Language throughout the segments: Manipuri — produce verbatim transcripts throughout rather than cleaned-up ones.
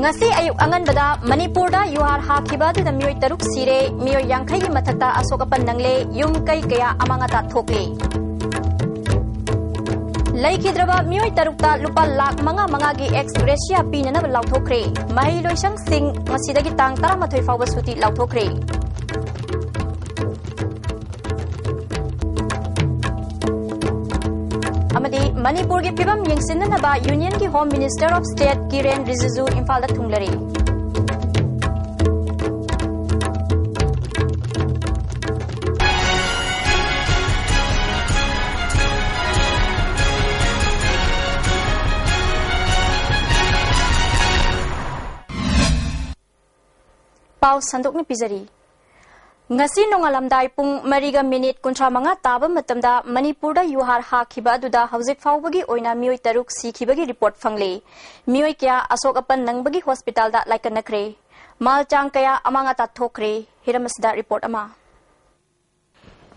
ꯉꯁꯤ ꯑꯌꯨꯛ ꯑꯉꯟꯕꯗ ꯃꯅꯤꯄꯨꯔꯗ ꯌꯨꯍꯥꯔ ꯍꯥꯈꯤꯕ ꯑꯗꯨꯗ ꯃꯤꯑꯣꯏ ꯇꯔꯨꯛ ꯁꯤꯔꯦ, ꯃꯤꯑꯣꯏ ꯌꯥꯡꯈꯩꯒꯤ ꯃꯊꯛꯇ ꯑꯁꯣꯛ ꯑꯄꯟ ꯅꯪꯂꯦ, ꯌꯨꯝ ꯀꯩ ꯀꯌꯥ ꯑꯃꯥꯡ ꯑꯇꯥ ꯊꯣꯛꯂꯦ꯫ ꯂꯩꯈꯤꯗ꯭ꯔꯕ ꯃꯤꯑꯣꯏ ꯇꯔꯨꯛꯇ ꯂꯨꯄꯥ ꯂꯥꯈ ꯃꯉꯥ ꯃꯉꯥꯒꯤ ꯑꯦꯛꯁ ꯒ꯭ꯔꯦꯁꯤꯌꯥ ꯄꯤꯅꯅꯕ ꯂꯥꯎꯊꯣꯛꯈ꯭ꯔꯦ꯫ ꯃꯍꯩꯂꯣꯏꯁꯪꯁꯤꯡ ꯉꯁꯤꯗꯒꯤ ꯇꯥꯡ ꯇꯔꯥꯃꯥꯊꯣꯏ ꯐꯥꯎꯕ ꯁꯨꯇꯤ ꯂꯥꯎꯊꯣꯛꯈ꯭ꯔꯦ꯫ ꯑꯃꯗꯤ ꯃꯅꯤꯄꯨꯔꯒꯤ ꯐꯤꯕꯝ ꯌꯦꯡꯁꯤꯟꯅꯅꯕ ꯌꯨꯅꯤꯌꯟꯒꯤ ꯍꯣꯝ ꯃꯤꯅꯤꯁꯇꯔ ꯑꯣꯐ ꯁ꯭ꯇꯦꯠ ꯀꯤꯔꯦꯟ ꯔꯤꯖꯤꯖꯨ ꯏꯝꯐꯥꯜꯗ ꯊꯨꯡꯂꯔꯦ꯫ ꯄꯥꯎ ꯁꯟꯗꯣꯛꯅ ꯄꯤꯖꯔꯤ꯫ ꯉꯁꯤ ꯅꯣꯡꯉꯥꯜꯂꯝꯗꯥꯏ ꯄꯨꯡ ꯃꯔꯤꯒ ꯃꯤꯅꯤꯠ ꯀꯨꯟꯊ꯭ꯔꯥ ꯃꯉꯥ ꯇꯥꯕ ꯃꯇꯝꯗ ꯃꯅꯤꯄꯨꯔꯗ ꯌꯨꯍꯥꯔ ꯍꯥꯈꯤꯕ ꯑꯗꯨꯗ ꯍꯧꯖꯤꯛ ꯐꯥꯎꯕꯒꯤ ꯑꯣꯏꯅ ꯃꯤꯑꯣꯏ ꯇꯔꯨꯛ ꯁꯤꯈꯤꯕꯒꯤ ꯔꯤꯄꯣꯔꯠ ꯐꯪꯂꯦ꯫ ꯃꯤꯑꯣꯏ ꯀꯌꯥ ꯑꯁꯣꯛ ꯑꯄꯟ ꯅꯪꯕꯒꯤ ꯍꯣꯁꯄꯤꯇꯥꯜꯗ ꯂꯥꯏꯀꯠꯅꯈ꯭ꯔꯦ꯫ ꯃꯥꯜ ꯆꯥꯡ ꯀꯌꯥ ꯑꯃꯥꯡ ꯑꯇꯥ ꯊꯣꯛꯈ꯭ꯔꯦ꯫ ꯍꯤꯔꯝ ꯑꯁꯤꯗ ꯔꯤꯄꯣꯔꯠ ꯑꯃ꯫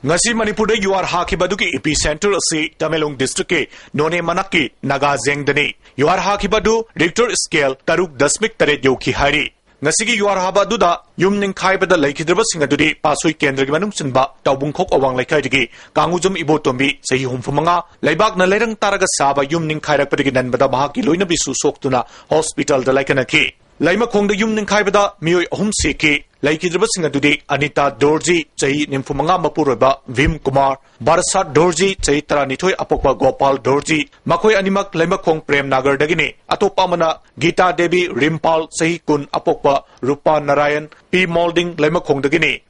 ꯉꯁꯤ ꯃꯅꯤꯄꯨꯔꯗ ꯌꯨꯍꯥꯔ ꯍꯥꯈꯤꯕ ꯑꯗꯨꯒꯤ ꯏꯄꯤ ꯁꯦꯟꯇꯔ ꯑꯁꯤ ꯇꯃꯦꯡꯂꯣꯡ ꯗꯤꯁꯇ꯭ꯔꯤꯛꯀꯤ ꯅꯣꯅꯦ ꯃꯅꯥꯛꯀꯤ ꯅꯥꯒꯥꯖꯦꯡꯗꯅꯤ꯫ ꯌꯨꯍꯥꯔ ꯍꯥꯈꯤꯕ ꯑꯗꯨ ꯔꯤꯛꯇꯔ ꯁ꯭ꯀꯦꯜ ꯇꯔꯨꯛ ꯗꯁꯃꯤꯛ ꯇꯔꯦꯠ ꯌꯧꯈꯤ ꯍꯥꯏꯔꯤ꯫ ꯉꯁꯤꯒꯤ ꯌꯨꯍꯥꯔ ꯍꯥꯕ ꯑꯗꯨꯗ ꯌꯨꯝ ꯅꯤꯡꯈꯥꯏꯕꯗ ꯂꯩꯈꯤꯗ꯭ꯔꯕꯁꯤꯡ ꯑꯗꯨꯗꯤ ꯄꯥꯠꯁꯣꯏ ꯀꯦꯟꯗ꯭ꯔꯒꯤ ꯃꯅꯨꯡ ꯆꯟꯕ ꯇꯥꯎꯕꯨꯡꯈꯣꯛ ꯑꯋꯥꯡ ꯂꯩꯀꯥꯏꯗꯒꯤ ꯀꯥꯡꯉꯨꯖꯝ ꯏꯕꯣꯇꯣꯝꯕꯤ, ꯆꯍꯤ ꯍꯨꯝꯐꯨ ꯃꯉꯥ, ꯂꯩꯕꯥꯛꯅ ꯂꯩꯔꯪ ꯇꯥꯔꯒ ꯁꯥꯕ ꯌꯨꯝ ꯅꯤꯡꯈꯥꯏꯔꯛꯄꯗꯒꯤ ꯅꯟꯕꯗ ꯃꯍꯥꯛꯀꯤ ꯂꯣꯏꯅꯕꯤꯁꯨ ꯁꯣꯛꯇꯨꯅ ꯍꯣꯁꯄꯤꯇꯥꯜꯗ ꯂꯥꯏꯀꯠꯅꯈꯤ꯫ ꯂꯩꯃꯈꯣꯡꯗ ꯌꯨꯝ ꯅꯤꯡꯈꯥꯏꯕꯗ ꯃꯤꯑꯣꯏ ꯑꯍꯨꯝ ꯁꯤꯈꯤ꯫ ꯂꯩꯈꯤꯗ꯭ꯔꯕꯁꯤꯡ ꯑꯗꯨꯗꯤ ꯑꯅꯤꯇꯥ ꯗꯣꯔꯖꯤ, ꯆꯍꯤ ꯅꯤꯐꯨ ꯃꯉꯥ, ꯃꯄꯨꯔꯣꯏꯕ ꯚꯤꯝ ꯀꯨꯃꯥꯔ, ꯕꯥꯔꯁꯥꯠ ꯗꯣꯔꯖꯤ, ꯆꯍꯤ ꯇꯔꯥꯅꯤꯊꯣꯏ, ꯑꯄꯣꯛꯄ ꯒꯣꯄꯥꯜ ꯗꯣꯔꯖꯤ, ꯃꯈꯣꯏ ꯑꯅꯤꯃꯛ ꯂꯩꯃꯈꯣꯡ ꯄ꯭ꯔꯦꯝ ꯅꯥꯒꯔꯗꯒꯤꯅꯤ꯫ ꯑꯇꯣꯞꯄ ꯑꯃꯅ ꯒꯤꯇꯥ ꯗꯦꯕꯤ, ꯔꯤꯝꯄꯥꯜ, ꯆꯍꯤ ꯀꯨꯟ, ꯑꯄꯣꯛꯄ ꯔꯨꯄꯥ ꯅꯥꯔꯥꯌꯟ, ꯄꯤ ꯃꯣꯜꯗꯤꯡ, ꯂꯩꯃꯈꯣꯡꯗꯒꯤꯅꯤ꯫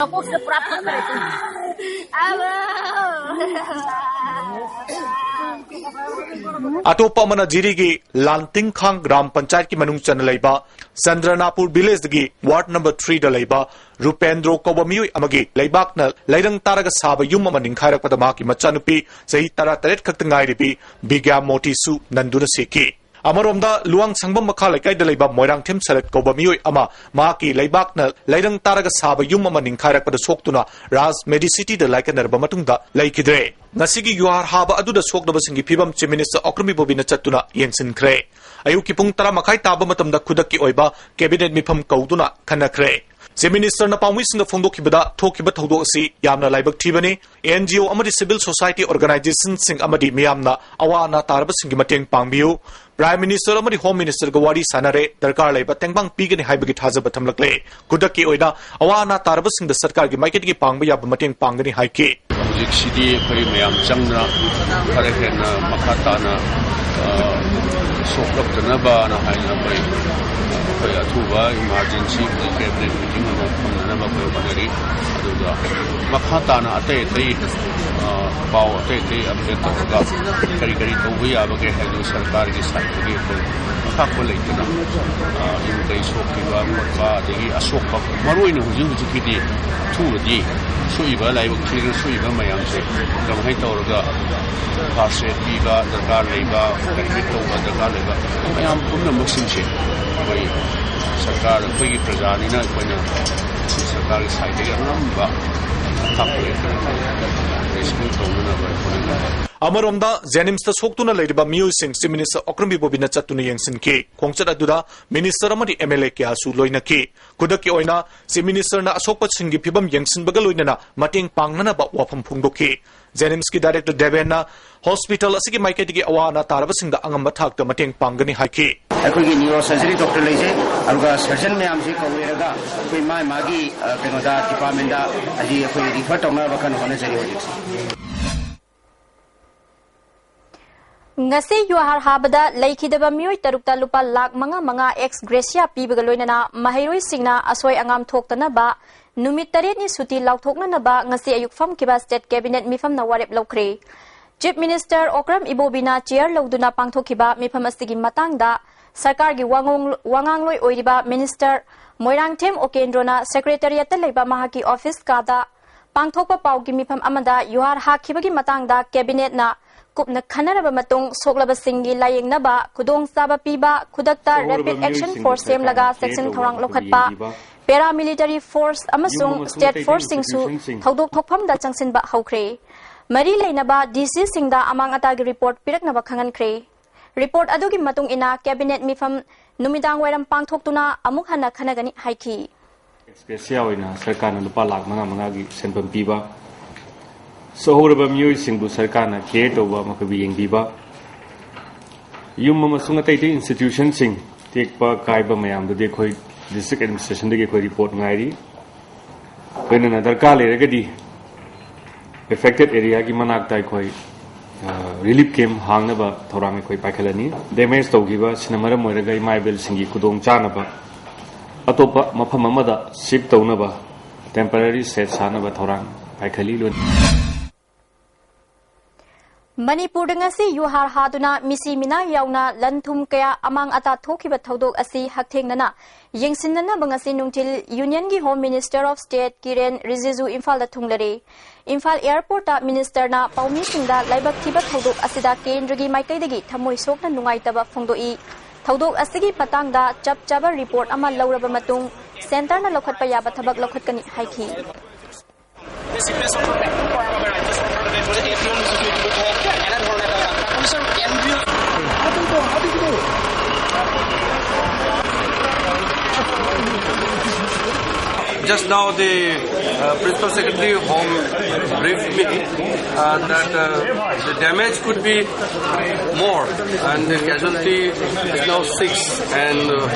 ꯃꯀꯣꯛꯁꯤꯗ ꯄꯨꯔꯥ ꯐꯛꯈ꯭ꯔꯦ꯫ ꯑꯇꯣꯞꯄ ꯑꯃꯅ ꯖꯤꯔꯤꯒꯤ ꯂꯥꯟꯇꯤꯡꯈꯥꯡ ꯒ꯭ꯔꯥꯝ ꯄꯟꯆꯥꯌꯠꯀꯤ ꯃꯅꯨꯡ ꯆꯟꯅ ꯂꯩꯕ ꯆꯟꯗ꯭ꯔꯅꯥꯄꯨꯔ ꯚꯤꯂꯦꯖꯇꯒꯤ ꯋꯥꯔꯗ ꯅꯝꯕꯔ ꯊ꯭ꯔꯤꯗ ꯂꯩꯕ ꯔꯨꯄꯦꯟꯗ꯭ꯔꯣ ꯀꯧꯕ ꯃꯤꯑꯣꯏ ꯑꯃꯒꯤ ꯂꯩꯕꯥꯛꯅ ꯂꯩꯔꯪ ꯇꯥꯔꯒ ꯁꯥꯕ ꯌꯨꯝ ꯑꯃ ꯅꯤꯡꯈꯥꯏꯔꯛꯄꯗ ꯃꯍꯥꯛꯀꯤ ꯃꯆꯥꯅꯨꯄꯤ ꯆꯍꯤ ꯇꯔꯥꯇꯔꯦꯠ ꯈꯛꯇ ꯉꯥꯏꯔꯤꯕꯤ ꯕꯤꯒ꯭ꯌꯥ ꯃꯣꯇꯤꯁꯨ ꯅꯟꯗꯨꯅ ꯁꯤꯈꯤ꯫ ꯑꯃꯔꯣꯝꯗ, ꯂꯨꯋꯥꯡ ꯁꯪꯕꯝ ꯃꯈꯥ ꯂꯩꯀꯥꯏꯗ ꯂꯩꯕ ꯃꯣꯏꯔꯥꯡꯊꯦꯝ ꯁꯔꯠ ꯀꯧꯕ ꯃꯤꯑꯣꯏ ꯑꯃ ꯃꯍꯥꯛꯀꯤ ꯂꯩꯕꯥꯛꯅ ꯂꯩꯔꯪ ꯇꯥꯔꯒ ꯁꯥꯕ ꯌꯨꯝ ꯑꯃ ꯅꯤꯡꯈꯥꯏꯔꯛꯄꯗ ꯁꯣꯛꯇꯨꯅ ꯔꯥꯖ ꯃꯦꯗꯤꯁꯤꯇꯤꯗ ꯂꯥꯏꯀꯠꯅꯔꯕ ꯃꯇꯨꯡꯗ ꯂꯩꯈꯤꯗ꯭ꯔꯦ꯫ ꯉꯁꯤꯒꯤ ꯌꯨꯍꯥꯔ ꯍꯥꯕ ꯑꯗꯨꯗ ꯁꯣꯛꯂꯕꯁꯤꯡꯒꯤ ꯐꯤꯕꯝ ꯆꯤꯐ ꯃꯤꯅꯤꯁꯇꯔ ꯑꯣꯀ꯭ꯔꯝ ꯏꯕꯣꯕꯤꯅ ꯆꯠꯇꯨꯅ ꯌꯦꯡꯁꯤꯟꯈ꯭ꯔꯦ꯫ ꯑꯌꯨꯛꯀꯤ ꯄꯨꯡ ꯇꯔꯥ ꯃꯈꯥꯏ ꯇꯥꯕ ꯃꯇꯝꯗ ꯈꯨꯗꯛꯀꯤ ꯑꯣꯏꯕ ꯀꯦꯕꯤꯅꯦꯠ ꯃꯤꯐꯝ ꯀꯧꯗꯨꯅ ꯈꯟꯅꯈ꯭ꯔꯦ꯫ ꯆꯤꯐ ꯃꯤꯅꯤꯁꯇꯔꯅ ꯄꯥꯎꯃꯤꯁꯤꯡꯗ ꯐꯣꯡꯗꯣꯛꯈꯤꯕꯗ, ꯊꯣꯛꯈꯤꯕ ꯊꯧꯗꯣꯛ ꯑꯁꯤ ꯌꯥꯝꯅ ꯂꯥꯏꯕꯛ ꯊꯤꯕꯅꯤ꯫ ꯑꯦꯟ ꯖꯤ ꯑꯣ ꯑꯃꯗꯤ ꯁꯤꯚꯤꯜ ꯁꯣꯁꯥꯏꯇꯤ ꯑꯣꯔꯒꯅꯥꯏꯖꯦꯁꯟꯁꯤꯡ ꯑꯃꯗꯤ ꯃꯤꯌꯥꯝꯅ ꯑꯋꯥ ꯑꯅꯥ ꯇꯥꯔꯕꯁꯤꯡꯒꯤ ꯃꯇꯦꯡ ꯄꯥꯡꯕꯤꯌꯨ꯫ ꯄ꯭ꯔꯥꯏꯝ ꯃꯤꯅꯤꯁꯇꯔ ꯑꯃꯗꯤ ꯍꯣꯝ ꯃꯤꯅꯤꯁꯇꯔꯒ ꯋꯥꯔꯤ ꯁꯥꯟꯅꯔꯦ, ꯗꯔꯀꯥꯔ ꯂꯩꯕ ꯇꯦꯡꯕꯥꯡ ꯄꯤꯒꯅꯤ ꯍꯥꯏꯕꯒꯤ ꯊꯥꯖꯕ ꯊꯝꯂꯛꯂꯦ꯫ ꯈꯨꯗꯛꯀꯤ ꯑꯣꯏꯅ ꯑꯋꯥ ꯑꯅꯥ ꯇꯥꯔꯕꯁꯤꯡꯗ ꯁꯔꯀꯥꯔꯒꯤ ꯃꯥꯏꯀꯩꯗꯒꯤ ꯄꯥꯡꯕ ꯌꯥꯕ ꯃꯇꯦꯡ ꯄꯥꯡꯒꯅꯤ ꯍꯥꯏꯈꯤ꯫ ꯍꯧꯖꯤꯛꯁꯤꯗꯤ ꯑꯩꯈꯣꯏ ꯃꯌꯥꯝ ꯆꯪꯗꯅ ꯈꯔ ꯍꯦꯟꯅ ꯃꯈꯥ ꯇꯥꯅ, ꯑ, ꯁꯣꯛꯂꯛꯇꯅꯕꯅ ꯍꯥꯏꯅ ꯑꯩꯈꯣꯏ, ꯑꯩꯈꯣꯏ ꯑꯊꯨꯕ ꯏꯃꯥꯔꯖꯦꯟꯁꯤ ꯀꯦꯕꯤꯅꯦꯠ ꯃꯤꯇꯤꯡ ꯑꯃ ꯐꯝꯅꯅꯕ ꯑꯩꯈꯣꯏ ꯍꯣꯠꯅꯔꯤ꯫ ꯑꯗꯨꯒ ꯃꯈꯥ ꯇꯥꯅ ꯑꯇꯩ ꯑꯇꯩ, ꯑ, ꯄꯥꯎ ꯑꯇꯩ ꯑꯇꯩ ꯑꯞꯗꯦꯠ ꯇꯧꯔꯒ ꯀꯔꯤ ꯀꯔꯤ ꯇꯧꯕ ꯌꯥꯕꯒꯦ ꯍꯥꯏꯗꯨ ꯁꯔꯀꯥꯔꯒꯤ ꯁꯥꯏꯠꯇꯒꯤ ꯑꯩꯈꯣꯏ ꯑꯀꯥꯛꯄ ꯂꯩꯇꯅ, ꯑ, ꯌꯨꯝ ꯀꯩ ꯁꯣꯛꯈꯤꯕ ꯈꯣꯠꯄ, ꯑꯗꯒꯤ ꯑꯁꯣꯛꯄ, ꯃꯔꯨꯑꯣꯏꯅ ꯍꯧꯖꯤꯛ ꯍꯧꯖꯤꯛꯀꯤꯗꯤ ꯑꯊꯨꯕꯗꯤ ꯁꯣꯛꯏꯕ, ꯂꯥꯏꯕꯛ ꯊꯤꯗꯅ ꯁꯣꯛꯏꯕ ꯃꯌꯥꯝꯁꯦ ꯀꯃꯥꯏꯅ ꯇꯧꯔꯒ ꯐꯥꯔꯁ ꯑꯦꯗ ꯄꯤꯕ ꯗꯔꯀꯥꯔ ꯂꯩꯕ, ꯑꯦꯗꯃꯤꯠ ꯇꯧꯕ ꯗꯔꯀꯥꯔ ꯂꯩꯕ ꯃꯌꯥꯝ ꯄꯨꯝꯅꯃꯛꯁꯤꯡꯁꯦ ꯑꯩꯈꯣꯏ ꯁꯔꯀꯥꯔ, ꯑꯩꯈꯣꯏꯒꯤ ꯄ꯭ꯔꯖꯥꯅꯤꯅ ꯑꯩꯈꯣꯏꯅ ꯁꯔꯀꯥꯔꯒꯤ ꯁꯥꯏꯠꯇꯒꯤ ꯑꯉꯝꯕ ꯑꯀꯥꯛꯄ ꯂꯩꯇꯅ ꯔꯦꯁꯀ꯭ꯌꯨ ꯇꯧꯅꯅꯕ ꯍꯣꯠꯅꯒꯅꯤ꯫ ꯑꯃꯔꯣꯝꯗ, ꯖꯦꯅꯤꯝꯁꯇ ꯁꯣꯛꯇꯨꯅ ꯂꯩꯔꯤꯕ ꯃꯤꯑꯣꯏꯁꯤꯡ ꯆꯤꯐ ꯃꯤꯅꯤꯁꯇꯔ ꯑꯣꯀ꯭ꯔꯝ ꯏꯕꯣꯕꯤꯅ ꯆꯠꯇꯨꯅ ꯌꯦꯡꯁꯤꯟꯈꯤ꯫ ꯈꯣꯡꯆꯠ ꯑꯗꯨꯗ ꯃꯤꯅꯤꯁꯇꯔ ꯑꯃꯗꯤ ꯑꯦꯝ ꯑꯦꯜ ꯑꯦ ꯀꯌꯥꯁꯨ ꯂꯣꯏꯅꯈꯤ꯫ ꯈꯨꯗꯛꯀꯤ ꯑꯣꯏꯅ ꯆꯤꯐ ꯃꯤꯅꯤꯁꯇꯔꯅ ꯑꯁꯣꯛꯄꯁꯤꯡꯒꯤ ꯐꯤꯕꯝ ꯌꯦꯡꯁꯤꯟꯕꯒ ꯂꯣꯏꯅꯅ ꯃꯇꯦꯡ ꯄꯥꯡꯅꯅꯕ ꯋꯥꯐꯝ ꯐꯣꯡꯗꯣꯛꯈꯤ꯫ ꯖꯦꯅꯤꯝꯁꯀꯤ ꯗꯥꯏꯔꯦꯛꯇꯔ ꯗꯦꯕꯦꯟꯅ ꯍꯣꯁꯄꯤꯇꯥꯜ ꯑꯁꯤꯒꯤ ꯃꯥꯏꯀꯩꯗꯒꯤ ꯑꯋꯥ ꯑꯅꯥ ꯇꯥꯔꯕꯁꯤꯡꯗ ꯑꯉꯝꯕ ꯊꯥꯛꯇ ꯃꯇꯦꯡ ꯄꯥꯡꯒꯅꯤ ꯍꯥꯏꯈꯤ꯫ ꯑꯩꯈꯣꯏꯒꯤ ꯅ꯭ꯌꯨꯔꯣ ꯁꯔꯖꯔꯤ ꯗꯣꯛꯇꯔ ꯂꯩꯖꯩ, ꯑꯗꯨꯒ ꯁꯔꯖꯟ ꯃꯌꯥꯝꯁꯤ ꯀꯧꯔꯦꯔꯒ ꯑꯩꯈꯣꯏ ꯃꯥ ꯃꯥꯒꯤ, ꯑ, ꯀꯩꯅꯣꯗ, ꯗꯤꯄꯥꯔꯠꯃꯦꯟꯗ ꯍꯥꯏꯗꯤ ꯑꯩꯈꯣꯏ ꯔꯤꯐꯔ ꯇꯧꯅꯕ ꯀꯟꯅ ꯍꯣꯠꯅꯖꯔꯤ ꯍꯧꯖꯤꯛꯁꯦ꯫ ꯉꯁꯤ ꯌꯨꯍꯥꯔ ꯍꯥꯕꯗ ꯂꯩꯈꯤꯗꯕ ꯃꯤꯑꯣꯏ ꯇꯔꯨꯛꯇ ꯂꯨꯄꯥ ꯂꯥꯈ ꯃꯉꯥ ꯃꯉꯥ ex gratia ꯄꯤꯕꯒ ꯂꯣꯏꯅꯅ ꯃꯍꯩꯔꯣꯏꯁꯤꯡꯅ ꯑꯁꯣꯏ ꯑꯉꯥꯝ ꯊꯣꯛꯇꯅꯕ ꯅꯨꯃꯤꯠ ꯇꯔꯦꯠꯅꯤ ꯁꯨꯇꯤ ꯂꯥꯎꯊꯣꯛꯅꯅꯕ ꯉꯁꯤ ꯑꯌꯨꯛ ꯐꯝꯈꯤꯕ state cabinet ꯃꯤꯐꯝꯅ ꯋꯥꯔꯦꯞ ꯂꯧꯈ꯭ꯔꯦ꯫ Chief Minister ꯑꯣꯀ꯭ꯔꯝ ꯏꯕꯣꯕꯤꯅ chair ꯂꯧꯗꯨꯅ ꯄꯥꯡꯊꯣꯛꯈꯤꯕ ꯃꯤꯐꯝ ꯑꯁꯤꯒꯤ ꯃꯇꯥꯡꯗ ꯁꯔꯀꯥꯔꯒꯤ ꯋꯥꯉꯣꯡ-, ꯋꯥꯉꯥꯡꯂꯣꯏ ꯑꯣꯏꯔꯤꯕ Minister ꯃꯣꯏꯔꯥꯡꯊꯦꯝ ꯑꯣꯀꯦꯟꯗ꯭ꯔꯣꯅ Secretariatꯇ ꯂꯩꯕ ꯃꯍꯥꯛꯀꯤ office ꯀꯥꯗ ꯄꯥꯡꯊꯣꯛꯄ ꯄꯥꯎꯒꯤ ꯃꯤꯐꯝ ꯑꯃꯗ ꯌꯨꯍꯥꯔ ꯍꯥꯈꯤꯕꯒꯤ ꯃꯇꯥꯡꯗ cabinetꯅ ꯀꯨꯞꯅ ꯈꯟꯅꯔꯕ ꯃꯇꯨꯡ ꯁꯣꯛꯂꯕꯁꯤꯡꯒꯤ ꯂꯥꯌꯦꯡꯅꯕ ꯈꯨꯗꯣꯡꯆꯥꯕ ꯄꯤꯕ, ꯈꯨꯗꯛꯇ rapid action force ꯁꯦꯝꯂꯒ ꯆꯦꯛꯁꯤꯟ ꯊꯧꯔꯥꯡ ꯂꯧꯈꯠꯄ, paramilitary force ꯑꯃꯁꯨꯡ state forceꯁꯤꯡꯁꯨ ꯊꯧꯗꯣꯛ ꯊꯣꯛꯐꯝꯗ ꯆꯪꯁꯤꯟꯕ ꯍꯧꯈ꯭ꯔꯦ꯫ ꯃꯔꯤ ꯂꯩꯅꯕ DCꯁꯤꯡꯗ ꯑꯃꯥꯡ ꯑꯇꯥꯒꯤ report ꯄꯤꯔꯛꯅꯕ ꯈꯪꯍꯟꯈ꯭ꯔꯦ꯫ Report ꯑꯗꯨꯒꯤ ꯃꯇꯨꯡ ꯏꯟꯅ cabinet ꯃꯤꯐꯝ ꯅꯨꯃꯤꯗꯥꯡ ꯋꯥꯏꯔꯝ ꯄꯥꯡꯊꯣꯛꯇꯨꯅ ꯑꯃꯨꯛ ꯍꯟꯅ ꯈꯟꯅꯒꯅꯤ ꯍꯥꯏꯈꯤ꯫ Ex gratia ꯑꯣꯏꯅ ꯁꯔꯀꯥꯔꯅ ꯂꯨꯄꯥ ꯂꯥꯈ ꯃꯉꯥ ꯃꯉꯥꯒꯤ ꯁꯦꯟꯐꯝ ꯄꯤꯕ, ꯁꯣꯛꯍꯧꯔꯕ ꯃꯤꯑꯣꯏꯁꯤꯡꯕꯨ ꯁꯔꯀꯥꯔꯅ care ꯇꯧꯕ, ꯃꯈꯣꯏꯕꯨ ꯌꯦꯡꯕꯤꯕ, ꯌꯨꯝ ꯑꯃꯁꯨꯡ ꯑꯇꯩ ꯑꯇꯩ institutionꯁꯤꯡ ꯇꯦꯛꯄ ꯀꯥꯏꯕ ꯃꯌꯥꯝꯗꯨꯗꯤ ꯑꯩꯈꯣꯏ district administrationꯗꯒꯤ ꯑꯩꯈꯣꯏ report ꯉꯥꯏꯔꯤ꯫ ꯂꯣꯏꯅꯅ ꯗꯔꯀꯥꯔ ꯂꯩꯔꯒꯗꯤ affected areaꯒꯤ ꯃꯅꯥꯛꯇ ꯑꯩꯈꯣꯏ, ꯑ, relief camp ꯍꯥꯡꯅꯕ ꯊꯧꯔꯥꯡ ꯑꯩꯈꯣꯏ ꯄꯥꯏꯈꯠꯂꯅꯤ꯫ Damage ꯇꯧꯈꯤꯕ ꯑꯁꯤꯅ ꯃꯔꯝ ꯑꯣꯏꯔꯒ ꯏꯃꯥ ꯏꯕꯦꯜꯁꯤꯡꯒꯤ ꯈꯨꯗꯣꯡ ꯆꯥꯅꯕ ꯑꯇꯣꯞꯄ ꯃꯐꯝ ꯑꯃꯗ shift ꯇꯧꯅꯕ temporary shed ꯁꯥꯅꯕ ꯊꯧꯔꯥꯡ ꯄꯥꯏꯈꯠꯂꯤ꯫ ꯂꯣꯏ- ꯃꯅꯤꯄꯨꯔꯗ ꯉꯁꯤ ꯌꯨꯍꯥꯔ ꯍꯥꯗꯨꯅ ꯃꯤꯁꯤ ꯃꯤꯅꯥ ꯌꯥꯎꯅ ꯂꯟ ꯊꯨꯝ ꯀꯌꯥ ꯑꯃꯥꯡ ꯑꯇꯥ ꯊꯣꯛꯈꯤꯕ ꯊꯧꯗꯣꯛ ꯑꯁꯤ ꯍꯛꯊꯦꯡꯅꯅ ꯌꯦꯡꯁꯤꯟꯅꯅꯕ ꯉꯁꯤ ꯅꯨꯡꯊꯤꯜ Unionꯒꯤ Home Minister of State ꯀꯤꯔꯦꯟ ꯔꯤꯖꯤꯖꯨ ꯏꯝꯐꯥꯜꯗ ꯊꯨꯡꯂꯔꯦ꯫ ꯏꯝꯐꯥꯜ airportꯇ ministerꯅ ꯄꯥꯎꯃꯤꯁꯤꯡꯗ ꯂꯥꯏꯕꯛ ꯊꯤꯕ ꯊꯧꯗꯣꯛ ꯑꯁꯤꯗ ꯀꯦꯟꯗ꯭ꯔꯒꯤ ꯃꯥꯏꯀꯩꯗꯒꯤ ꯊꯃꯣꯏ ꯁꯣꯛꯅ ꯅꯨꯡꯉꯥꯏꯇꯕ ꯐꯣꯡꯗꯣꯛꯏ꯫ ꯊꯧꯗꯣꯛ ꯑꯁꯤꯒꯤ ꯃꯇꯥꯡꯗ ꯆꯞ ꯆꯥꯕ report ꯑꯃ ꯂꯧꯔꯕ ꯃꯇꯨꯡ centreꯅ ꯂꯧꯈꯠꯄ ꯌꯥꯕ ꯊꯕꯛ ꯂꯧꯈꯠꯀꯅꯤ ꯍꯥꯏꯈꯤ꯫ Just now the Uh, Principal Secretary Home briefed me uh, that uh, the damage could be more, and the casualty is now six, and uh,